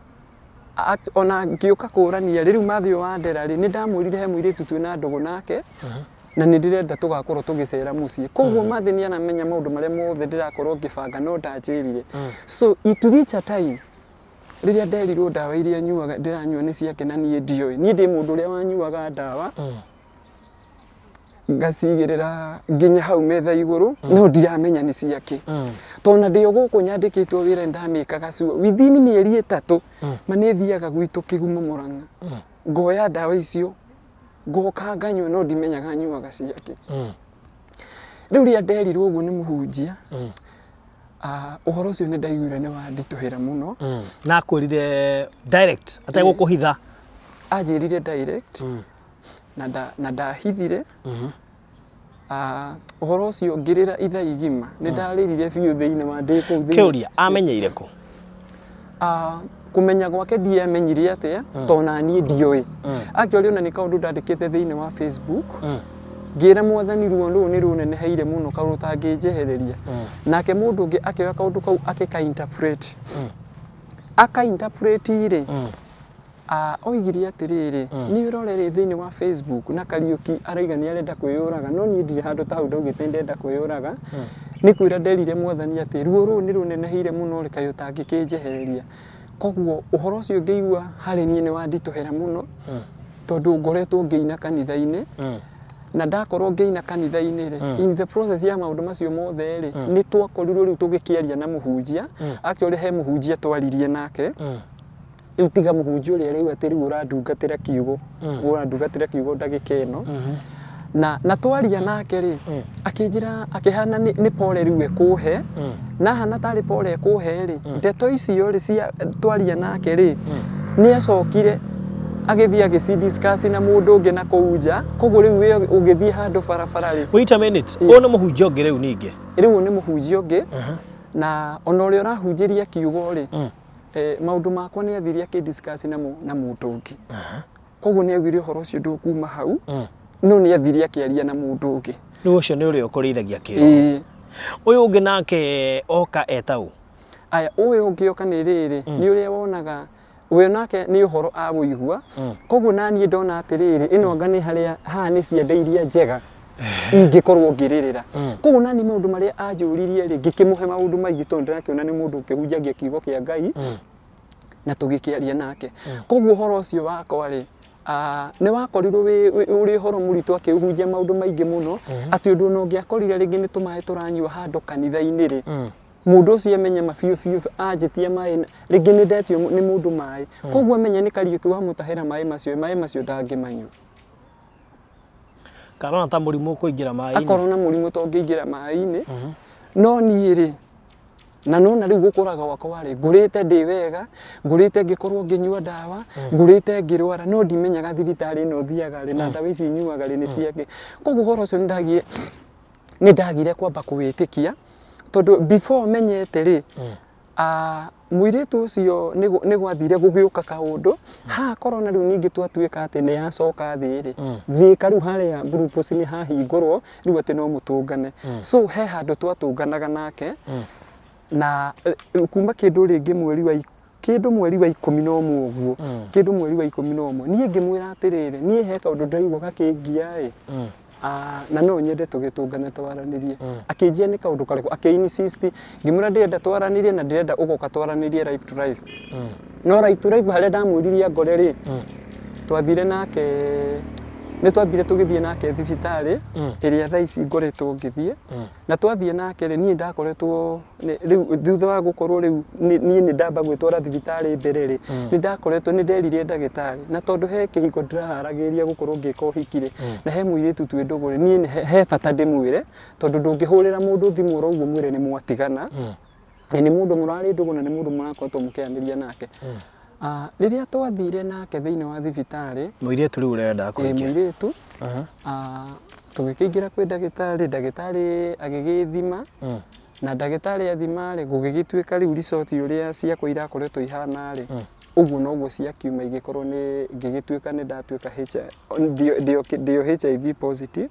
Ona ngĩũka kũrania rĩ, rĩu Matthew Wandera rĩ, nĩ ndamwĩrire he mũirĩtu twĩna ndũgũ nake na nĩ ndĩrenda tũgakorwo tũgĩcera mũciĩ. Koguo Matthew nĩ aramenya maũndũ marĩa mothe ndĩrakorwo ngĩbanga no ndanjĩrire. So it reach a time rĩrĩa nderirwo ndawa iria nyuaga ndĩranyua nĩ ciake na niĩ ndioĩ. Niĩ ndĩ mũndũ ũrĩa wanyuaga ndawa ngacigĩrĩra nginya hau metha igũrũ no ndiramenya nĩ ciake. Tondũ na ndĩ o gũkũ nyandĩkĩtwo wĩra nĩndamĩkaga sure within mĩeri 3 ma nĩ thiaga gwitũ Kĩgumo Mũrang'a ngoya ndawa icio ngoka nganyua no ndimenyaga nyuaga ciake. Rĩu rĩrĩa nderirwo ũguo nĩ mũhunjia, ũhoro ũcio nĩ ndaiguire nĩ wanditũhĩra mũno. Na akwĩrire direct ategũkũhitha? Anjĩrire direct na ndahithire. Ũhoro ũcio ngĩrĩra ithaa igima, nĩ ndarĩrire biũ thĩinĩ wa ndĩ kũu thĩinĩ. Kĩũria, amenyeire kũ? Kũmenya gwake ndiamenyire atĩa tondũ na niĩ ndioĩ. Actually ona nĩ kaũndũ ndandĩkĩte thĩinĩ wa Facebook, ngĩra Mwathani ruo rũu nĩ rũneneheire mũno kaũndũ ũtangĩnjehereria. Nake mũndũ ũngĩ akĩoya kaũndũ kau akĩka interpret. Aka interpret rĩ, oigire atĩrĩrĩ, nĩ ũrore rĩ thĩinĩ wa Facebook na Kariũki arauga nĩ arenda kwĩyũraga, no niĩ ndirĩ handũ ta hau ndaugĩte ndĩrenda kwĩyũraga. Nĩ kwĩra nderire Mwathani atĩ ruo rũu nĩ rũneneheire mũno rĩ, kaĩ ũtangĩkĩnjehereria. Koguo ũhoro ũcio ngĩigua harĩ niĩ nĩ wanditũhĩra mũno, tondũ ngoretwo ngĩina kanitha-inĩ, na ndakorwo ngĩina kanitha-inĩ rĩ, in the process ya maũndũ macio mothe rĩ, nĩ twakorirwo rĩu tũgĩkĩaria na mũhunjia. Actually he mũhunjia twaririe nake. Rĩu tiga mũhunjia ũrĩa rĩu atĩ rĩu ũrandungatĩra kiugo, ũrandungatĩra kiugo ndagĩka ĩno. Na twaria nake rĩ, akĩnjĩra akĩhana nĩ pole rĩu ekũhe, na hana tarĩ pole ekũhe rĩ, ndeto icio rĩ cia twaria nake rĩ, nĩ acokire agĩthiĩ agĩci discuss na mũndũ ũngĩ na kũu nja. Koguo rĩu we ũgĩthiĩ handũ barabara rĩ. Wait a minute, ũyũ nĩ mũhunjia ũngĩ rĩu ningĩ? Rĩu ũyũ nĩ mũhunjia ũngĩ, na ona ũrĩa ũrahunjĩria kiugo rĩ, maũndũ makwa nĩ athire akĩ discuss na mũndũ ũngĩ. Koguo nĩ augire ũhoro ũcio ndũkuma hau, no nĩ athire akĩaria na mũndũ ũngĩ. Rĩu ũcio nĩ ũrĩa ũkũrĩithagia kĩroho. Ũyũ ũngĩ nake oka eta ũ? Aya, ũyũ ũngĩ oka nĩ rĩrĩ, nĩ ũrĩa wonaga we nake nĩ ũhoro awũigua. Koguo na niĩ ndona atĩrĩrĩ, ĩno anga nĩ harĩa haha nĩ ciande iria njega ingĩkorwo ngĩrĩrĩra. Koguo na niĩ maũndũ marĩa anjũririe rĩ, ngĩkĩmũhe maũndũ maingĩ tondũ ndĩrakĩona nĩ mũndũ ũkĩhunjagia kiugo kĩa Ngai, na tũgĩkĩaria nake. Koguo ũhoro ũcio wakwa rĩ, nĩ wakorirwo ũrĩ ũhoro mũritũ akĩhunjia maũndũ maingĩ mũno, atĩ ũndũ ona ũngĩakorire rĩngĩ nĩ tũmaĩ tũranyua handũ kanitha-inĩ rĩ, mũndũ ũcio amenye ma biũ biũ anjĩtie maĩ, rĩngĩ nĩ ndetio nĩ mũndũ maĩ. Koguo amenye nĩ Kariũki wamũtahĩra maĩ macio, maĩ macio ndangĩmanyua. Karona ta mũrimũ ũkũingĩra maĩ-inĩ. Akorwo na mũrimũ ta ũngĩingĩra maĩ-inĩ. No niĩ rĩ, na nona rĩu gũkũra gwakwa rĩ, ngũrĩte ndĩ wega, ngũrĩte ngĩkorwo ngĩnyua ndawa, ngũrĩte ngĩrwara, no ndimenyaga thibitarĩ ĩno thiaga rĩ, na ndawa ici nyuaga rĩ, nĩ ciake. Koguo ũhoro ũcio nĩ ndagire kwamba kũwĩtĩkia, tondũ before menyete rĩ, mũirĩtu ũcio nĩ gwathire gũgĩũka kaũndũ, haha korona rĩu ningĩ twatuĩka atĩ nĩ yacoka thĩ rĩ, Thĩka rĩu harĩa Blue Post nĩ hahingũrwo, rĩu atĩ no mũtũngane. So he handũ twatũnganaga nake, na kuma kĩndũ rĩngĩ mweri wa kĩndũ mweri wa 11 ũguo, kĩndũ mweri wa 11, niĩ ngĩmwĩra atĩrĩrĩ, niĩ he kaũndũ ndĩraigua gakĩngia ĩ, na no nyende tũgĩtũngane twaranĩrie. Akĩnjia nĩ kaũndũ karĩkũ, akĩ insist, ngĩmwĩra ndĩrenda twaranĩrie na ndĩrenda ũgoka twaranĩrie live to live. No live to live harĩa ndamwĩririe angore rĩ, twathire nake, nĩ twambire tũgĩthiĩ nake thibitarĩ ĩrĩa thaa ici ngoretwo ngĩthiĩ. Na twathiĩ nake rĩ, niĩ ndakoretwo rĩu thutha wa gũkorwo rĩu niĩ nĩ ndamba gwĩtwara thibitarĩ mbere rĩ, nĩ ndakoretwo nĩ nderire ndagĩtarĩ, na tondũ he kĩhiko ndĩraharagĩrĩria gũkorwo ngĩka ũhiki rĩ, na he mũirĩtu twĩ ndũgũ rĩ, niĩ he bata ndĩmwĩre, tondũ ndũngĩhũrĩra mũndũ thimũ oro ũguo mwĩre nĩ mwatigana, na nĩ mũndũ mũrarĩ ndũgũ na nĩ mũndũ mũrakoretwo mũkĩaranĩria nake. Rĩrĩa twathire nake thĩinĩ wa thibitarĩ, Mũirĩtu rĩu ũrenda kũhikia? Mũirĩtu. Tũgĩkĩingĩra kwĩ ndagĩtarĩ, ndagĩtarĩ agĩgĩthima, na ndagĩtarĩ athima rĩ, gũgĩgĩtuĩka rĩu result ũrĩa ciakwa irakoretwo ihana rĩ, ũguo noguo ciakiuma igĩkorwo nĩ ngĩgĩtuĩka nĩ ndatuĩka ndĩ o HIV positive.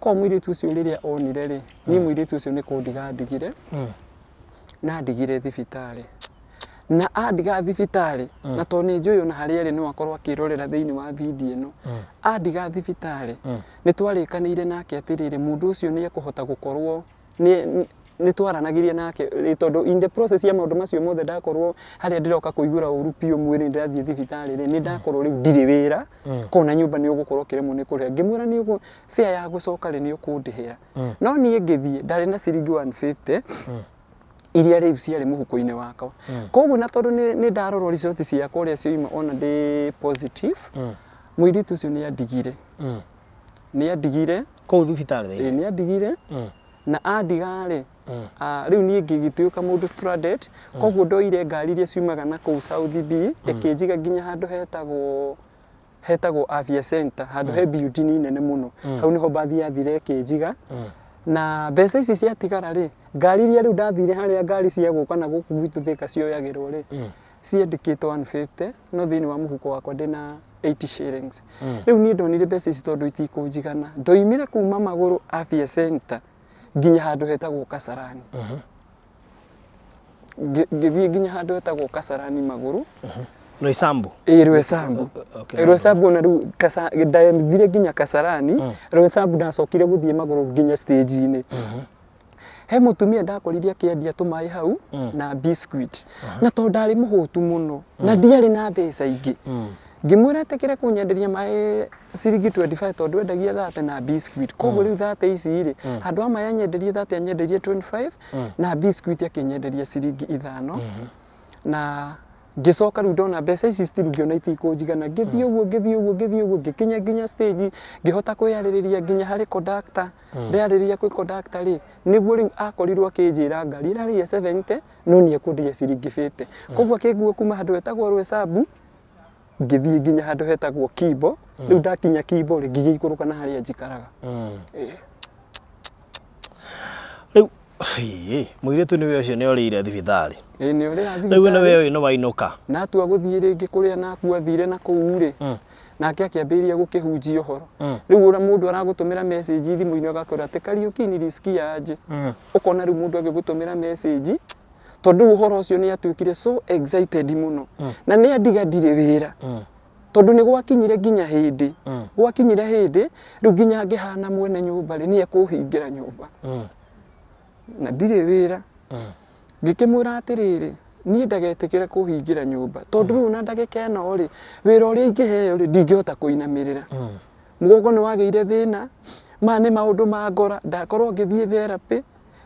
Koguo mũirĩtu ũcio rĩrĩa onire rĩ, niĩ mũirĩtu ũcio nĩ kũndiga andigire, na andigire thibitarĩ. Na andiga thibitarĩ, na tondũ nĩ njũĩ ona harĩa arĩ no akorwo akĩrorera thĩinĩ wa video ĩno, andiga thibitarĩ, nĩ twarĩkanĩire nake atĩrĩrĩ, mũndũ ũcio nĩ ekũhota gũkorwo nĩ nĩ twaranagĩria nake rĩ, tondũ in the process ya maũndũ macio mothe ndakorwo harĩa ndĩroka kũiguĩra ũru biũ mwĩrĩ ndĩrathiĩ thibitarĩ rĩ, nĩ ndakorwo rĩu ndirĩ wĩra, kona nyũmba nĩ ũgũkorwo ũkĩremwo nĩ kũrĩha. Ngĩmwĩra nĩ ũgũ fare ya gũcoka rĩ, nĩ ũkũndĩhĩra. No niĩ ngĩthiĩ ndarĩ na ciringi 150 iria rĩu ciarĩ mũhuko-inĩ wakwa. Koguo na tondũ nĩ ndarorwo result ciakwa ũrĩa cioima ona ndĩ positive, mũirĩtu ũcio nĩ andigire. Nĩ andigire. Kũu thibitarĩ thĩinĩ? Nĩ andigire. Na andiga rĩ, rĩu niĩ ngĩgĩtuĩka mũndũ stranded, koguo ndoire ngari iria ciumaga na kũu South B, ĩkĩnjiga nginya handũ hetagwo Afya Center, handũ he building nene mũno. Hau nĩho mbathi yathire ĩkĩnjiga. Na mbeca ici ciatigara rĩ, ngari iria rĩu ndathire harĩa ngari cia gũka na gũkũ gwitũ Thĩka cioyagĩrwo rĩ, ciandĩkĩtwo 150, no thĩinĩ wa mũhuko wakwa ndĩna 80 shillings. Rĩu niĩ ndonire mbeca ici tondũ itikũnjigana, ndoimire kuma magũrũ Afya Center nginya handũ hetagwo Kasarani. Ngĩthiĩ nginya handũ hetagwo Kasarani magũrũ. Roysambu? Ĩĩ, Roysambu. Roysambu ona rĩu ndathire nginya Kasarani, Roysambu ndacokire gũthiĩ magũrũ nginya stage-inĩ. He mũtumia ndakorire akĩendia tũmaĩ hau na biscuit. Na tondũ ndarĩ mũhũtu mũno na ndiarĩ na mbeca ingĩ, ngĩmwĩra etĩkĩre kũnyenderia maĩ ciringi 25 tondũ endagia 30 na biscuit. Koguo rĩu 30 ici rĩ, handũ ha maĩ anyenderie 30 anyenderie 25 na biscuit akĩnyenderia ciringi 5. Na ngĩcoka rĩu ndona mbeca ici still ngĩona itikũnjigana, ngĩthiĩ ũguo ngĩthiĩ ũguo ngĩthiĩ ũguo ngĩkinya nginya stage ngĩhota kwĩyarĩrĩria nginya harĩ conductor. Ndeyarĩrĩria kwĩ conductor rĩ, nĩguo rĩu akorirwo akĩnjĩra ngari ĩrarĩhia 70 no nĩ ekũndĩhia ciringi 50. Koguo akĩngua kuma handũ hetagwo Roysambu ngĩthiĩ nginya handũ hetagwo Kimbo. Rĩu ndakinya Kimbo rĩ, ngĩgĩikũrũka na harĩa njikaraga. Rĩu hĩ, mũirĩtu nĩwe ũcio nĩ orĩire thibitarĩ. Ĩĩ nĩ ũrĩra Rĩu nĩwe thibitarĩ. ũyũ nĩ wainũka. Na atua gũthiĩ rĩngĩ kũrĩa nakuo athire na kũu rĩ, nake akĩambĩrĩria gũkĩhunjia ũhoro. Rĩu ũrĩa mũndũ aragũtũmĩra message thimũ-inĩ ũgakora atĩ Kariũki nilisikia aje. Ũkona rĩu mũndũ agĩgũtũmĩra message tondũ rĩu ũhoro ũcio nĩ atuĩkire so excited mũno. Na nĩ andiga ndirĩ wĩra. Tondũ nĩ gwakinyire nginya hĩndĩ, gwakinyire hĩndĩ rĩu nginya ngĩhana mwene nyũmba rĩ, nĩ ekũhingĩra nyũmba. Na ndirĩ wĩra. Ngĩkĩmwĩra atĩrĩrĩ, niĩ ndagetĩkĩre kũhingĩra nyũmba tondũ rĩu ona ndagĩka ĩno rĩ, wĩra ũrĩa ingĩheo rĩ, ndingĩhota kũinamĩrĩra. Mũgongo nĩ wagĩire thĩna, maya nĩ maũndũ ma ngora, ndakorwo ngĩthiĩ therapy,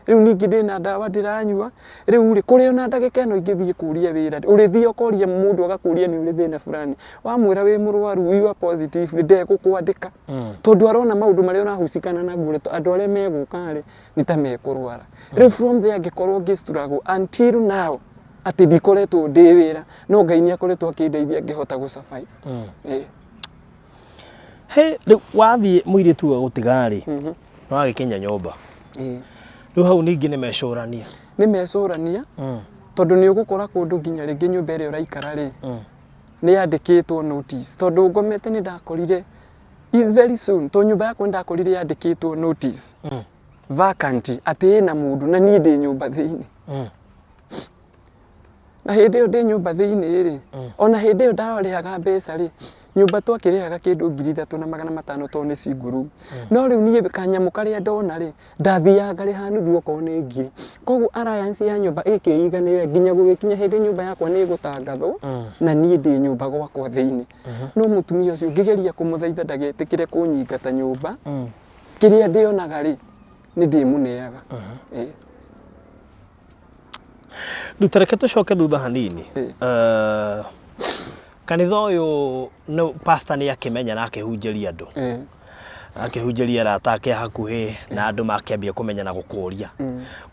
rĩu ningĩ ndĩna ndawa ndĩranyua, rĩu rĩ, kũrĩ ona ndagĩka ĩno ingĩthiĩ kũria wĩra, ũrĩthiĩ ũkoria mũndũ agakũria nĩ ũrĩ thĩna fulani, wamwĩra wĩ mũrwaru you are positive ndegũkwandĩka, tondũ arona maũndũ marĩa ũrahusikana naguo rĩ, andũ arĩa megũka rĩ, nĩ ta mekũrwara. Rĩu from there ngĩkorwo ngĩ struggle until now atĩ ndikoretwo ndĩ wĩra, no Ngai nĩ akoretwo akĩndeithia ngĩhota gũ survive. Ĩĩ. He, rĩu wathiĩ mũirĩtu ũyũ agũtiga rĩ, nĩ wagĩkinya nyũmba. Ĩĩ. Rĩu hau ningĩ nĩ mecũrania. Nĩ mecũrania, tondũ nĩ ũgũkora kũndũ nginya rĩngĩ nyũmba ĩrĩa ũraikara rĩ, nĩ yandĩkĩtwo notice. Tondũ ngomete nĩ ndakorire is very soon, tondũ nyũmba yakwa nĩ ndakorire yandĩkĩtwo notice. Vacant, atĩ ĩna mũndũ na niĩ ndĩ nyũmba thĩinĩ. Na hĩndĩ ĩyo ndĩ nyũmba thĩinĩ rĩ, ona hĩndĩ ĩyo ndarĩhaga mbeca rĩ, nyũmba twakĩrĩhaga kĩndũ 3500 tondũ nĩ single room. No rĩu niĩ kanyamũ karĩa ndona rĩ, ndathiaga ngarĩha nuthu okorwo nĩ ngiri. Koguo alliance ya nyũmba ĩkĩiganĩra nginya gũgĩkinya hĩndĩ nyũmba yakwa nĩ ĩgũtangathwo na niĩ ndĩ nyũmba gwakwa thĩinĩ. No mũtumia ũcio ngĩgeria kũmũthaitha ndagetĩkĩre kũnyingata nyũmba, kĩrĩa ndĩonaga rĩ, nĩ ndĩmũneaga. Ĩĩ. Rĩu ta reke tũcoke thutha hanini. Kanitha ũyũ nĩ pastor nĩ akĩmenya na akĩhunjĩria andũ. Akĩhunjĩria arata ake a hakuhĩ na andũ makĩambia kũmenya na gũkũria.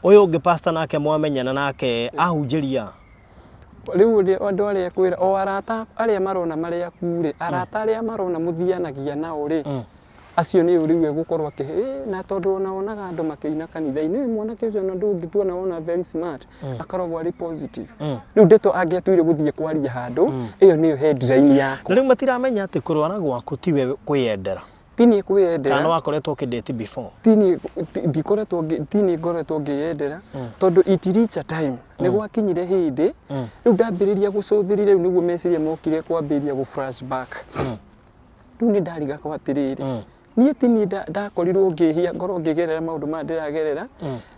Ũyũ ũngĩ pastor nake mwamenyana nake ahunjĩria? Rĩu ũrĩa andũ arĩa kwĩra o arata arĩa marona marĩ aku rĩ, arata arĩa marona mũthianagia nao rĩ, acio nĩo rĩu egũkorwo akĩhe ĩ, na tondũ ona wonaga andũ makĩina kanitha-inĩ, ĩ mwanake ũcio ona ndũngĩtua wona very smart, akoragwo arĩ positive. Rĩu ndeto angĩatuire gũthiĩ kwaria handũ, ĩyo nĩyo headline yakwa. Na rĩu matiramenya atĩ kũrwara gwaku tiwe kwĩyendera. Ti niĩ kwĩyendera. Kana nĩ wakoretwo ũkĩdate before? Ti niĩ ndikoretwo ti niĩ ngoretwo ngĩyendera tondũ it reach a time nĩ gwakinyire hĩndĩ rĩu ndambĩrĩria gũcũthĩrĩria rĩu nĩguo meciria mokire kwambĩrĩria gũ flashback. Rĩu nĩ ndarigagwo atĩrĩrĩ, niĩ ti niĩ ndakorirwo ngĩhia ngorwo ngĩgerera maũndũ maya ndĩragerera,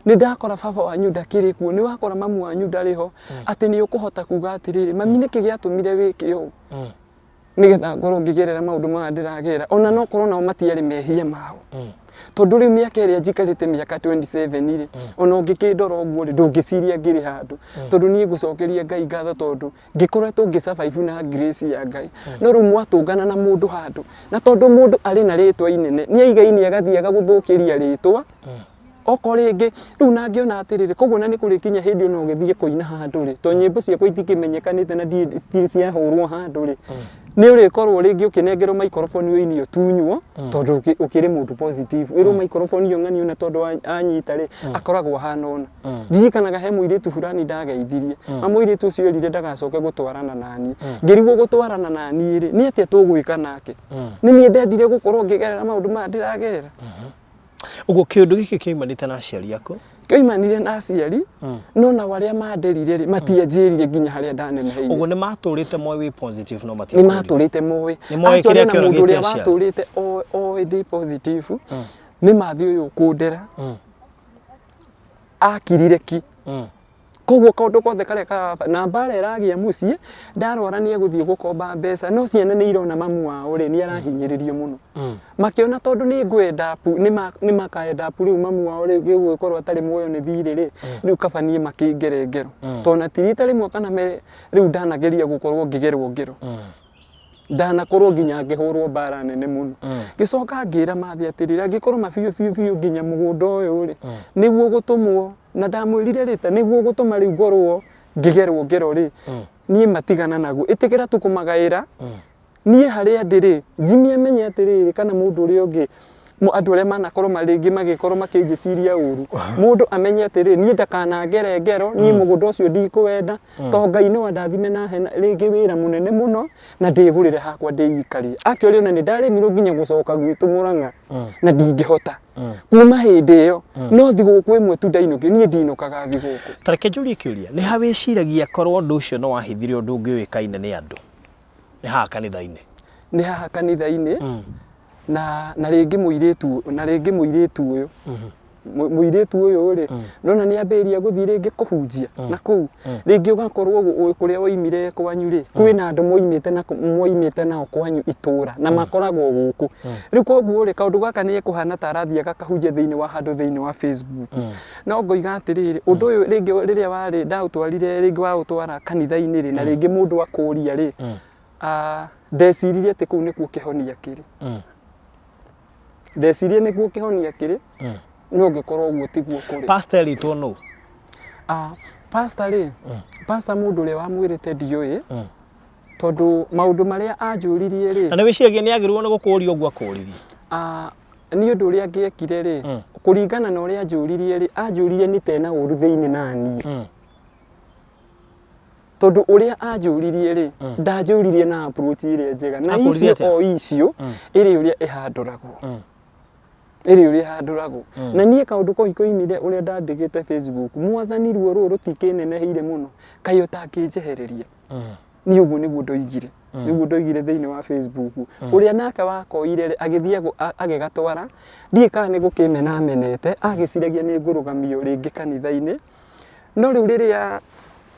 nĩ ndakora baba wanyu ndakĩrĩ kuo, nĩ wakora mamu wanyu ndarĩ ho, atĩ nĩ ũkũhota kuga atĩrĩrĩ, mami nĩkĩ gĩatũmire wĩke ũũ? Nĩgetha ngorwo ngĩgerera maũndũ maya ndĩragerera, ona no korwo nao matiarĩ mehia mao. Tondũ rĩu mĩaka ĩrĩa njikarĩte mĩaka 27 rĩ, ona ũngĩkĩndora ũguo rĩ, ndũngĩciria ngĩrĩ handũ. Tondũ niĩ ngũcokeria Ngai ngatho tondũ ngĩkoretwo ngĩ survive na grace ya Ngai. No rĩu mwatũngana na mũndũ handũ, na tondũ mũndũ arĩ na rĩtwa inene, nĩ aigaine agathiĩ agagũthũkĩria rĩtwa, Okorwo rĩngĩ, rĩu na ngĩona atĩrĩrĩ, koguo ona nĩ kũrĩkinya hĩndĩ ona ũgĩthiĩ kũina handũ rĩ, tondũ nyĩmbo ciakwa itikĩmenyekanĩte na citirĩ ciahũrwo handũ rĩ, nĩ ũrĩkorwo rĩngĩ ũkĩnengerwo microphone ũine ũtunywo, tondũ ũkĩrĩ mũndũ positive. Wĩrwo microphone ĩyo ng'ani ona tondũ anyita rĩ, akoragwo ahana ũna. Ndirikanaga he mũirĩtu fulani ndageithirie, na mũirĩtu ũcio erire ndagacoke gũtwarana naniĩ. Ngĩrigwo gũtwarana naniĩ rĩ, nĩ atĩa tũgwĩka nake? Nĩ niĩ ndendire gũkorwo ngĩgerera maũndũ maya ndĩragerera? Ũguo kĩũndũ gĩkĩ kĩoimanĩte na aciari aku? Kĩoimanire na aciari, no nao arĩa manderire rĩ, matianjĩrire nginya harĩa ndaneneheire. Ũguo nĩ matũrĩte moĩ wĩ positive no Nĩ matiakwĩrire? matũrĩte moĩ. Nĩ moĩ Actually kĩrĩa ona mũndũ kĩoragĩte ũrĩa aciari? watũrĩte oĩ ndĩ positive, nĩ mathi ũyũ ũkũndera, akirire ki. Koguo kaũndũ kothe karĩa karaba na mbara ĩragĩa mũciĩ, ndarwara nĩ egũthiĩ gũkomba mbeca, no ciana nĩ irona mamu wao rĩ, nĩ arahinyĩrĩrio mũno. Makĩona tondũ nĩ ngũ end up, nĩ maka end up rĩu mamu wao rĩu gũgĩkorwo atarĩ muoyo nĩ thirĩ rĩ, rĩu kaba niĩ makĩngere ngero. Tondũ na ti rita rĩmwe kana merĩ rĩu ndanageria gũkorwo ngĩgerwo ngero. Ndanakorwo nginya ngĩhũrwo mbara nene mũno. Ngĩcoka ngĩra Mathi atĩrĩrĩ, angĩkorwo ma biũ biũ biũ nginya mũgũnda ũyũ rĩ, nĩguo ũgũtũmwo, na ndamwĩrire rĩ, ta nĩguo ũgũtũma rĩu ngorwo ngĩgerwo ngero rĩ, niĩ matigana naguo. Ĩtĩkĩra tu kũmagaĩra, niĩ harĩa ndĩ rĩ, Jimmy amenye atĩrĩrĩ, kana mũndũ ũrĩa ũngĩ, andũ arĩa manakorwo rĩngĩ magĩkorwo makĩnjĩciria ũru, mũndũ amenye atĩrĩrĩ, niĩ ndakanangere ngero, niĩ mũgũnda ũcio ndikũwenda, to Ngai no andathime na ahe rĩngĩ wĩra mũnene mũno, na ndĩgũrĩre hakwa ndĩikarie. Actually ona nĩ ndaremirwo nginya gũcoka gwitũ Mũrang'a, na ndingĩhota. Kuma hĩndĩ ĩyo, no thigũkũ ĩmwe tu ndainũkire, niĩ ndinũkaga thigũkũ. Ta reke njũrie kĩũria, nĩ ha wĩciragia korwo ũndũ ũcio nĩ wahithire ũndũ ũngĩũĩkaine nĩ andũ? Nĩ haha kanitha-inĩ? Nĩ haha kanitha-inĩ, na rĩngĩ mũirĩtu, na rĩngĩ mũirĩtu ũyũ. Mũirĩtu ũyũ rĩ, ndona nĩ ambĩrĩria gũthiĩ rĩngĩ kũhunjia na kũu, rĩngĩ ũgakorwo kũrĩa waimire kwanyu rĩ, kwĩna andũ moimĩte na moimĩte nao kwanyu itũra na makoragwo gũkũ. Rĩu koguo rĩ, kaũndũ gaka nĩ ekũhana ta arathiĩ agakahunjia thĩinĩ wa handũ thĩinĩ wa Facebook. No ngoiga atĩrĩrĩ, ũndũ ũyũ rĩngĩ rĩrĩa warĩ ndaũtwarire rĩngĩ waũtwara kanitha-inĩ rĩ, na rĩngĩ mũndũ akũria rĩ, ndeciririe atĩ kũu nĩkuo kĩhonia kĩrĩ. Ndecirie nĩkuo kĩhonia kĩrĩ, no ngĩkorwo ũguo tiguo kũrĩ. Pastor erĩtwo nũ? Ah, pastor rĩ, pastor mũndũ ũrĩa wamwĩrĩte ndiũĩ, tondũ maũndũ marĩa anjũririe rĩ. Na nĩ wĩciragia nĩ agĩrĩirwo nĩ gũkũria ũguo akũririe? Ah, niĩ ũndũ ũrĩa angĩekire rĩ, kũringana na ũrĩa anjũririe rĩ, anjũririe nĩ ta ena ũru thĩinĩ naniĩ. Tondũ ũrĩa anjũririe rĩ, ndanjũririe na approach ĩrĩa njega, na Akũririe icio atĩa? o icio ĩrĩ ũrĩa ĩhandũragwo. Ĩrĩ ũrĩa ĩhandũragwo. Na niĩ kaũndũ kau koimire ũrĩa ndandĩkĩte Facebook, mwathani ruo rũrũ rũtikĩneneheire mũno, kaĩ ũtangĩnjehereria. Niĩ ũguo nĩguo ndoigire. Nĩguo ndoigire thĩinĩ wa Facebook. Ũrĩa nake wakoire rĩ, agĩthiĩ agĩgatwara, ndiũĩ kana nĩ gũkĩmena amenete, agĩciragia nĩ ngũrũgamio rĩngĩ kanitha-inĩ. No rĩu rĩrĩa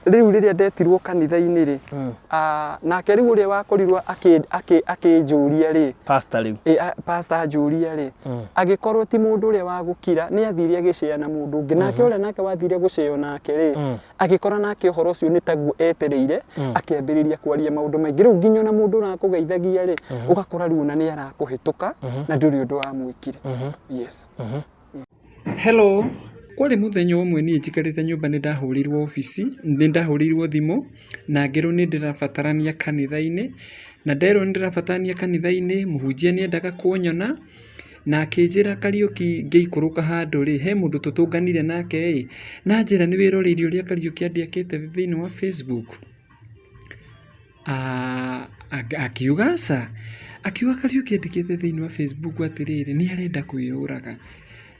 rĩu rĩrĩa ndetirwo kanitha-inĩ rĩ, nake rĩu ũrĩa wakorirwo akĩnjũria rĩ, Pastor rĩu. Pastor anjũria rĩ, agĩkorwo ti mũndũ ũrĩa wa gũkira, nĩ athire agĩcea na mũndũ ũngĩ. Nake ũrĩa nake wathire gũceo nake rĩ, agĩkora nake ũhoro ũcio nĩ taguo etereire, akĩambĩrĩria kwaria maũndũ maingĩ. Rĩu nginya ona mũndũ ũrakũgeithagia rĩ, ũgakora rĩu ona nĩ arakũhĩtũka na ndũrĩ ũndũ wamwĩkire. Yes. Hello, kwarĩ mũthenya ũmwe niĩ njikarĩte nyũmba nĩ ndahũrĩirwo obici, nĩ ndahũrĩirwo thimũ na ngĩrwo nĩ ndĩrabatarania kanitha-inĩ, na nderwo nĩ ndĩrabatarania kanitha-inĩ, mũhunjia nĩ endaga kũnyona, na akĩnjĩra Kariũki ngĩikũrũka handũ rĩ, he mũndũ tũtũnganire nake ĩ, na anjĩra nĩ wĩroreire ũrĩa Kariũki andĩkĩte thĩinĩ wa Facebook. Akiuga aca. Akiuga Kariũki andĩkĩte thĩinĩ wa Facebook atĩrĩrĩ, nĩ arenda kwĩyũraga.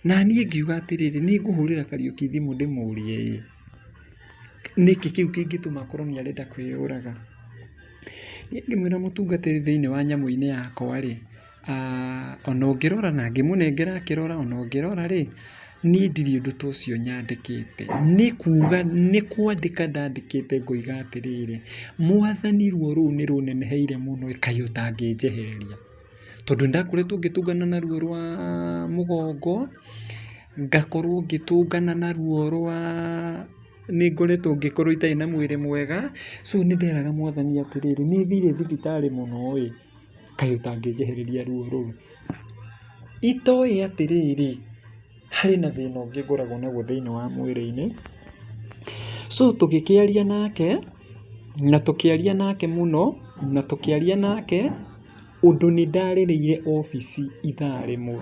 Na niĩ ngiuga atĩrĩrĩ, nĩ ngũhũrĩra Kariũki thimũ ndĩmũrie ĩ, nĩkĩ kĩu kĩngĩtũma akorwo nĩ arenda kwĩyũraga. Niĩ ngĩmwĩra mũtungatĩri thĩinĩ wa nyamũ-inĩ yakwa rĩ, ona ũngĩrora na ngĩmũnengera akĩrora, ona ũngĩrora rĩ, niĩ ndirĩ ũndũ ta ũcio nyandĩkĩte. Nĩ kuga nĩ kwandĩka ndandĩkĩte ngoiga atĩrĩrĩ, Mwathani ruo rũu nĩ rũneneheire mũno ĩ, kaĩ ũtangĩnjehereria. Tondũ nĩ ndakoretwo ngĩtũngana na ruo rwa mũgongo, ngakorwo ngĩtũngana na ruo rwa nĩ ngoretwo ngĩkorwo itarĩ na mwĩrĩ mwega, so nĩ nderaga Mwathani atĩrĩrĩ, nĩ thire thibitarĩ mũno ĩ, kaĩ ũtangĩnjehereria ruo rũu. Itoĩ atĩrĩrĩ, harĩ na thĩna ũngĩ ngoragwo naguo thĩinĩ wa mwĩrĩ-inĩ. So tũgĩkĩaria nake, na tũkĩaria nake mũno, na tũkĩaria nake, ũndũ nĩ ndarĩrĩire obici ithaa rĩmwe,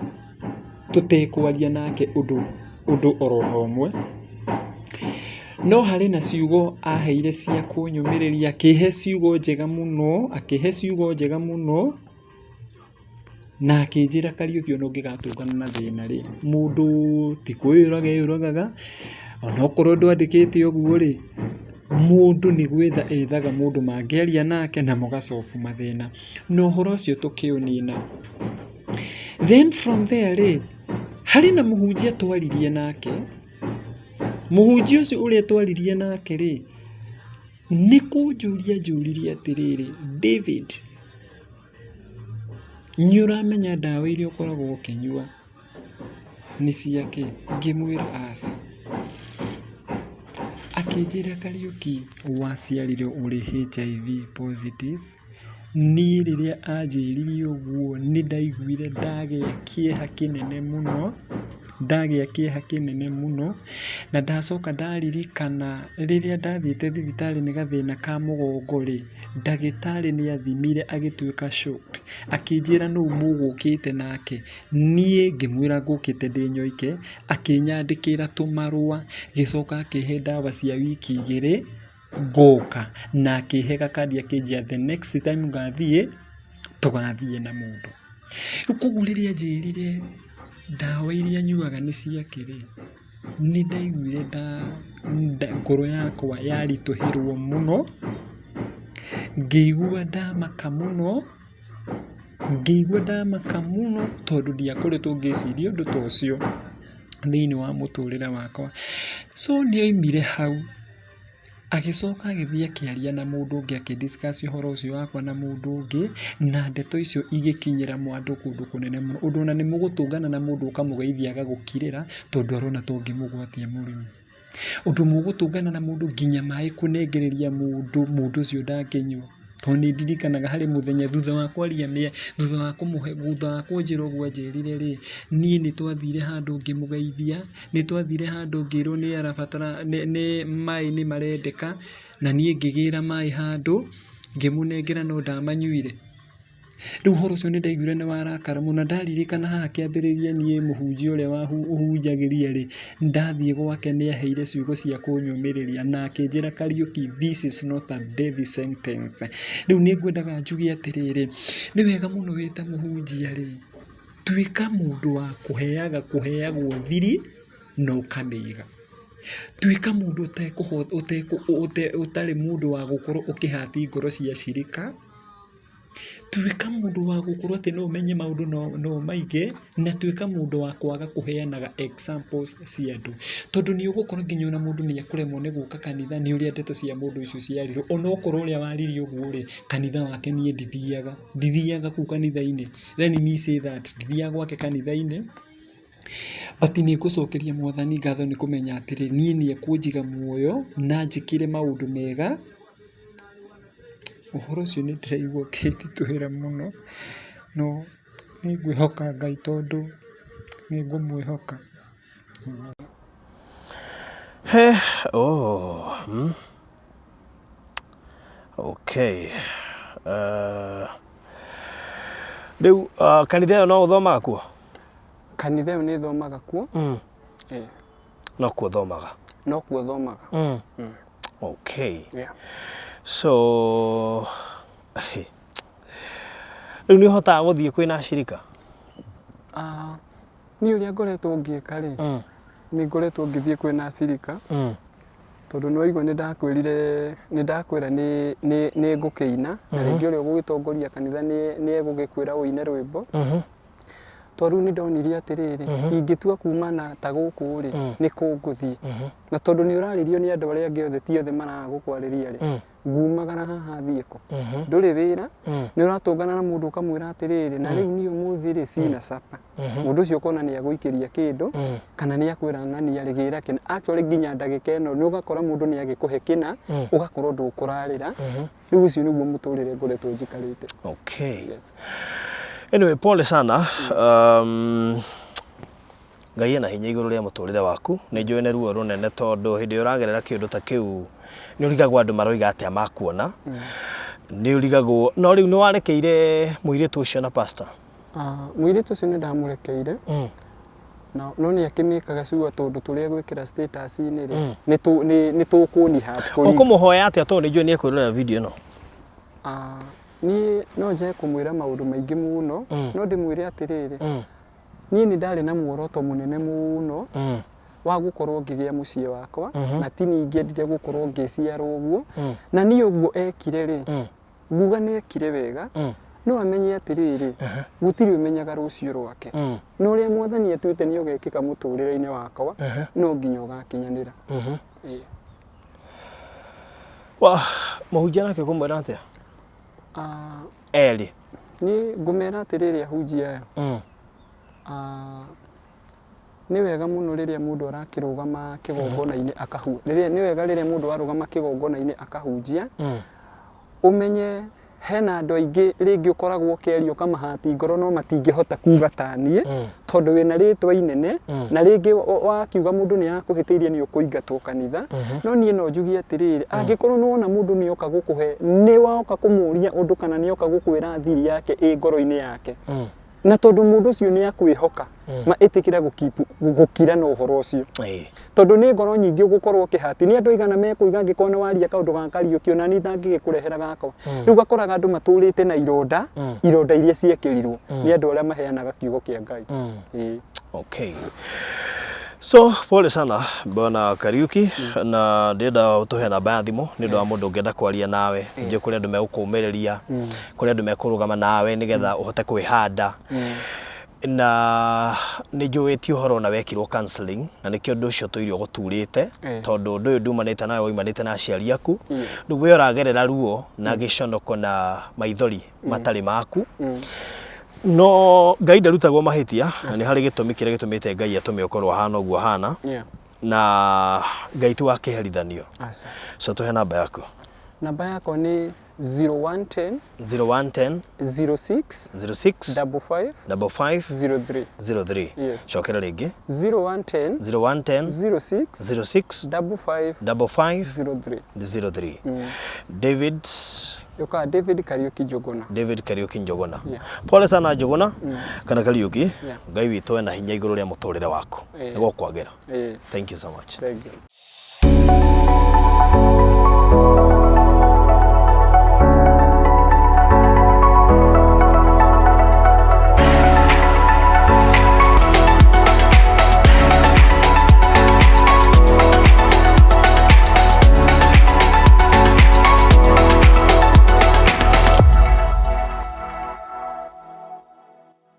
tũtekwaria nake ũndũ ũndũ oro ũmwe. No harĩ na ciugo aheire cia kũnyũmĩrĩria, akĩhe ciugo njega mũno, akĩhe ciugo njega mũno, na akĩnjĩra Kariũki ona ũngĩgatũngana na thĩna rĩ, mũndũ ti kwĩyũraga eyũragaga, onokorwo ndwandĩkĩte ũguo rĩ, mũndũ nĩ gwetha ethaga mũndũ mangĩaria nake na mũga solve mathĩna. Na ũhoro ũcio tũkĩũnina. Then from there rĩ, harĩ na mũhunjia twaririe nake, mũhunjia ũcio ũrĩa twaririe nake rĩ, nĩ kũnjũria anjũririe atĩrĩrĩ, David, nĩ ũramenya ndawa iria ũkoragwo ũkĩnyua nĩ cia kĩ? Ngĩmwĩra aca. Akĩnjĩra Kariũki waciarirwo ũrĩ HIV positive. Niĩ rĩrĩa anjĩrire ũguo nĩ ndaiguire ndagĩa kĩeha kĩnene mũno, ndagĩa kĩeha kĩnene mũno, na ndacoka ndaririkana rĩrĩa ndathiĩte thibitarĩ nĩ gathĩna ka mũgongo rĩ, ndagĩtarĩ nĩ athimire agĩtuĩka shocked, akĩnjĩra nũ mũgũkĩte nake, niĩ ngĩmwĩra ngũkĩte ndĩ nyoike, akĩnyandĩkĩra tũmarũa, agĩcoka akĩhe ndawa cia wiki igĩrĩ, ngoka na akĩhe gakandi akĩnjĩra the next time ngathiĩ tũgathiĩ na mũndũ. Rĩu koguo rĩrĩa anjĩrire ndawa iria nyuaga nĩ ciake rĩ, nĩ ndaiguire ngoro yakwa yaritũhĩrwo mũno, ngĩigua ndamaka mũno, ngĩigua ndamaka mũno tondũ ndiakoretwo ngĩciria ũndũ ta ũcio thĩiniĩ wa mũtũrĩre wakwa. So nĩ oimire hau. Agĩcoka agĩthiĩ akĩaria na mũndũ ũngĩ akĩ discuss ũhoro ũcio wakwa na mũndũ ũngĩ, na ndeto icio igĩkinyĩra andũ kũndũ kũnene mũno, ũndũ ona nĩ mũgũtũngana na mũndũ ũkamũgeithia agagũkirĩra, tondũ arona ta ũngĩmũgwatia mũrimũ. Ũndũ mũgũtũngana na mũndũ nginya maĩ kũnengereria mũndũ, mũndũ ũcio ndangĩnyua. Tondũ nĩ ndirikanaga harĩ mũthenya thutha wa kwaria thutha wa kũmũhe thutha wa kũnjĩra ũguo anjĩrire rĩ, niĩ nĩ twathire handũ ngĩmũgeithia, nĩ twathire handũ ngĩrwo nĩ arabatara nĩ maĩ nĩ marendeka, na niĩ ngĩgĩra maĩ handũ, ngĩmũnengera no ndamanyuire. Rĩu ũhoro ũcio nĩ ndaiguire nĩ warakara mũno, na ndaririkana haha kĩambĩrĩria niĩ mũhunjia ũrĩa ũhunjagĩria rĩ, ndathiĩ gwake nĩ aheire ciugo cia kũnyũmĩrĩria na akĩnjĩra Kariũki this is not a death sentence. Rĩu nĩ ngwendaga njuge atĩrĩrĩ, nĩ wega mũno wĩ ta mũhunjia rĩ, tuĩka mũndũ wa kũheaga kũheagwo thiri na ũkamĩiga. Tuĩka mũndũ ũtarĩ mũndũ wa gũkorwo ũkĩhati ngoro cia acirika. Tuĩka mũndũ wa gũkorwo atĩ no ũmenye maũndũ na ũmaige, na tuĩka mũndũ wa kwaga kũheanaga examples cia andũ. Tondũ nĩ ũgũkora nginya ona mũndũ nĩ ekũremwo nĩ gũka kanitha nĩ ũrĩa ndeto cia mũndũ ũcio ciarirwo. Ona okorwo ũrĩa waririe ũguo rĩ, kanitha wake niĩ ndithiaga, ndithiaga kũu kanitha-inĩ. Let me say that, ndithiaga gwake kanitha-inĩ, but nĩ ngũcokeria mwathani ngatho nĩ kũmenya atĩrĩ, niĩ nĩ ekũnjiga muoyo na anjĩkĩre maũndũ mega. Ũhoro ũcio nĩ ndĩraigua ũkĩnditũhĩra mũno, no nĩ ngwĩhoka Ngai tondũ nĩ ngũmwĩhoka. He, oh, hmm. Okay. Rĩu kanitha ĩyo no ũthomaga kuo? Kanitha ĩyo nĩ thomaga kuo. Ĩĩ. No kuo thomaga? No kuo thomaga. Okay. Yeah. So, Rĩu nĩ ũhotaga gũthiĩ kwĩna acirika? Ah, niĩ ũrĩa ngoretwo ngĩka rĩ, nĩ ngoretwo ngĩthiĩ kwĩna acirika, tondũ nĩ waigua nĩ ndakwĩrire, nĩ ndakwĩra nĩ nĩ nĩ ngũkĩina, na rĩngĩ ũrĩa ũgũgĩtongoria kanitha nĩ nĩ egũgĩkwĩra ũine rwĩmbo. Tondũ rĩu nĩ ndonire atĩrĩrĩ, ingĩtua kuma na ta gũkũ rĩ, nĩ kũ ngũthiĩ? Na tondũ nĩ ũrarĩrio nĩ andũ arĩa angĩ othe, ti othe maraga gũkwarĩria rĩ, ngumagara haha thiĩ kũ? Ndũrĩ wĩra, nĩ ũratũngana na mũndũ ũkamwĩra atĩrĩrĩ, na rĩu niĩ ũmũthĩ rĩ, sina supper. Mũndũ ũcio ũkona nĩ agũikĩria kĩndũ, kana nĩ akwĩra ng'ania rĩ, gĩra kĩna. Actually nginya ndagĩka ĩno nĩ ũgakora mũndũ nĩ agĩkũhe kĩna, ũgakorwo ndũkũrarĩra. Rĩu ũcio nĩguo mũtũrĩre ngoretwo njikarĩte. Okay. Yes. Anyway, pole sana. Ngai ena hinya igũrũ rĩa mũtũrĩre waku. Nĩ njũĩ nĩ ruo rũnene tondũ hĩndĩ ĩrĩa ũragerera kĩũndũ ta kĩu nĩ ũrigagwo andũ maroiga atĩa makuona. Nĩ ũrigagwo, no rĩu nĩ warekeire mũirĩtu ũcio na pastor? Ah, mũirĩtu ũcio nĩ ndamũrekeire. Na no nĩ akĩmĩkaga sure tondũ tũrĩa gwĩkĩra status-inĩ rĩ, nĩ tũkũni heart kũringa. Ũkũmũhoya atĩa tondũ nĩ njũĩ nĩ ekwĩrorera video ĩno? Ah, niĩ no njae kũmwĩra maũndũ maingĩ mũno, no ndĩmwĩre atĩrĩrĩ, niĩ nĩ ndarĩ na muoroto mũnene mũno wa gũkorwo ngĩgĩa mũciĩ wakwa, na ti niĩ ingĩendire gũkorwo ngĩciarwo ũguo, na niĩ ũguo ekire rĩ, nguga nĩ ekire wega, no amenye atĩrĩrĩ, gũtirĩ ũmenyaga rũciũ rwake, na ũrĩa Mwathani atuĩte nĩ ũgekĩka mũtũrĩre-inĩ wakwa, no nginya ũgakinyanĩra. Ĩĩ. Wa, mũhunjia nake ũkũmwĩra atĩa? Ah, Erĩ. Niĩ ngũmera atĩrĩrĩ ahunjia aya, ah, nĩ wega mũno rĩrĩa mũndũ arakĩrũgama kĩgongona-inĩ akahu, rĩrĩa nĩ wega rĩrĩa mũndũ arũgama kĩgongona-inĩ akahunjia, ũmenye hena andũ aingĩ rĩngĩ ũkoragwo ũkĩaria ũkamahati ngoro no matingĩhota kuga ta niĩ, tondũ wĩna rĩtwa inene, na rĩngĩ wakiuga mũndũ nĩ akũhĩtĩirie nĩ ũkũingatwo kanitha. No niĩ no njuge atĩrĩrĩ, angĩkorwo nĩ wona mũndũ nĩ oka gũkũhe, nĩ woka kũmũria ũndũ kana nĩ oka gũkwĩra thiri yake ĩ ngoro-inĩ yake, na tondũ mũndũ ũcio nĩ akwĩhoka, ma ĩtĩkĩra gũkira na ũhoro ũcio. Tondũ nĩ ngoro nyingĩ ũgũkorwo ũkĩhati, nĩ andũ aigana mekũiga angĩkorwo nĩ waria kaũndũ ga Kariũki, ona niĩ ndangĩgĩkũrehera gakwa. Rĩu ũgakoraga andũ matũrĩte na ironda, ironda iria ciekĩrirwo nĩ andũ arĩa maheanaga kiugo kĩa Ngai. Ĩĩ. Okay. So, pole sana Bwana Kariuki, na ndĩrenda ũtũhe namba ya thimũ nĩ ũndũ wa mũndũ ũngĩenda kwaria nawe. Ningĩ kũrĩ andũ megũkũũmĩrĩria, kũrĩ andũ mekũrũgama nawe nĩgetha ũhote kwĩhanda. Na nĩ njũĩ ti ũhoro ona wekirwo counseling, na nĩkĩo ũndũ ũcio ũtũire ũgũturĩte, tondũ ũndũ ũyũ ndumanĩte nawe, waumanĩte na aciari aku. Rĩu we ũragerera ruo na gĩconoko na maithori matarĩ maku. No Ngai ndarutagwo mahĩtia, na nĩ harĩ gĩtũmi kĩrĩa gĩtũmĩte Ngai atũme ũkorwo ũhana ũguo ũhana. Na Ngai ti wa kĩherithanio. Aca. So tũhe namba yaku. Namba yakwa nĩ 0110 0110 06 06 55 55 03. 03. Yes. Cokera rĩngĩ. 0110 0110 06 06 55 55 03. 03. David Yoka David Kariuki Njuguna. David Kariuki Njuguna. Yeah. Pole sana Njuguna kana Kariuki. Yeah. Ngai witũ ena hinya igũrũ rĩa mũtũrĩre waku. Eh. Nĩgũkwagĩra. Eh, Thank you so much. thank you.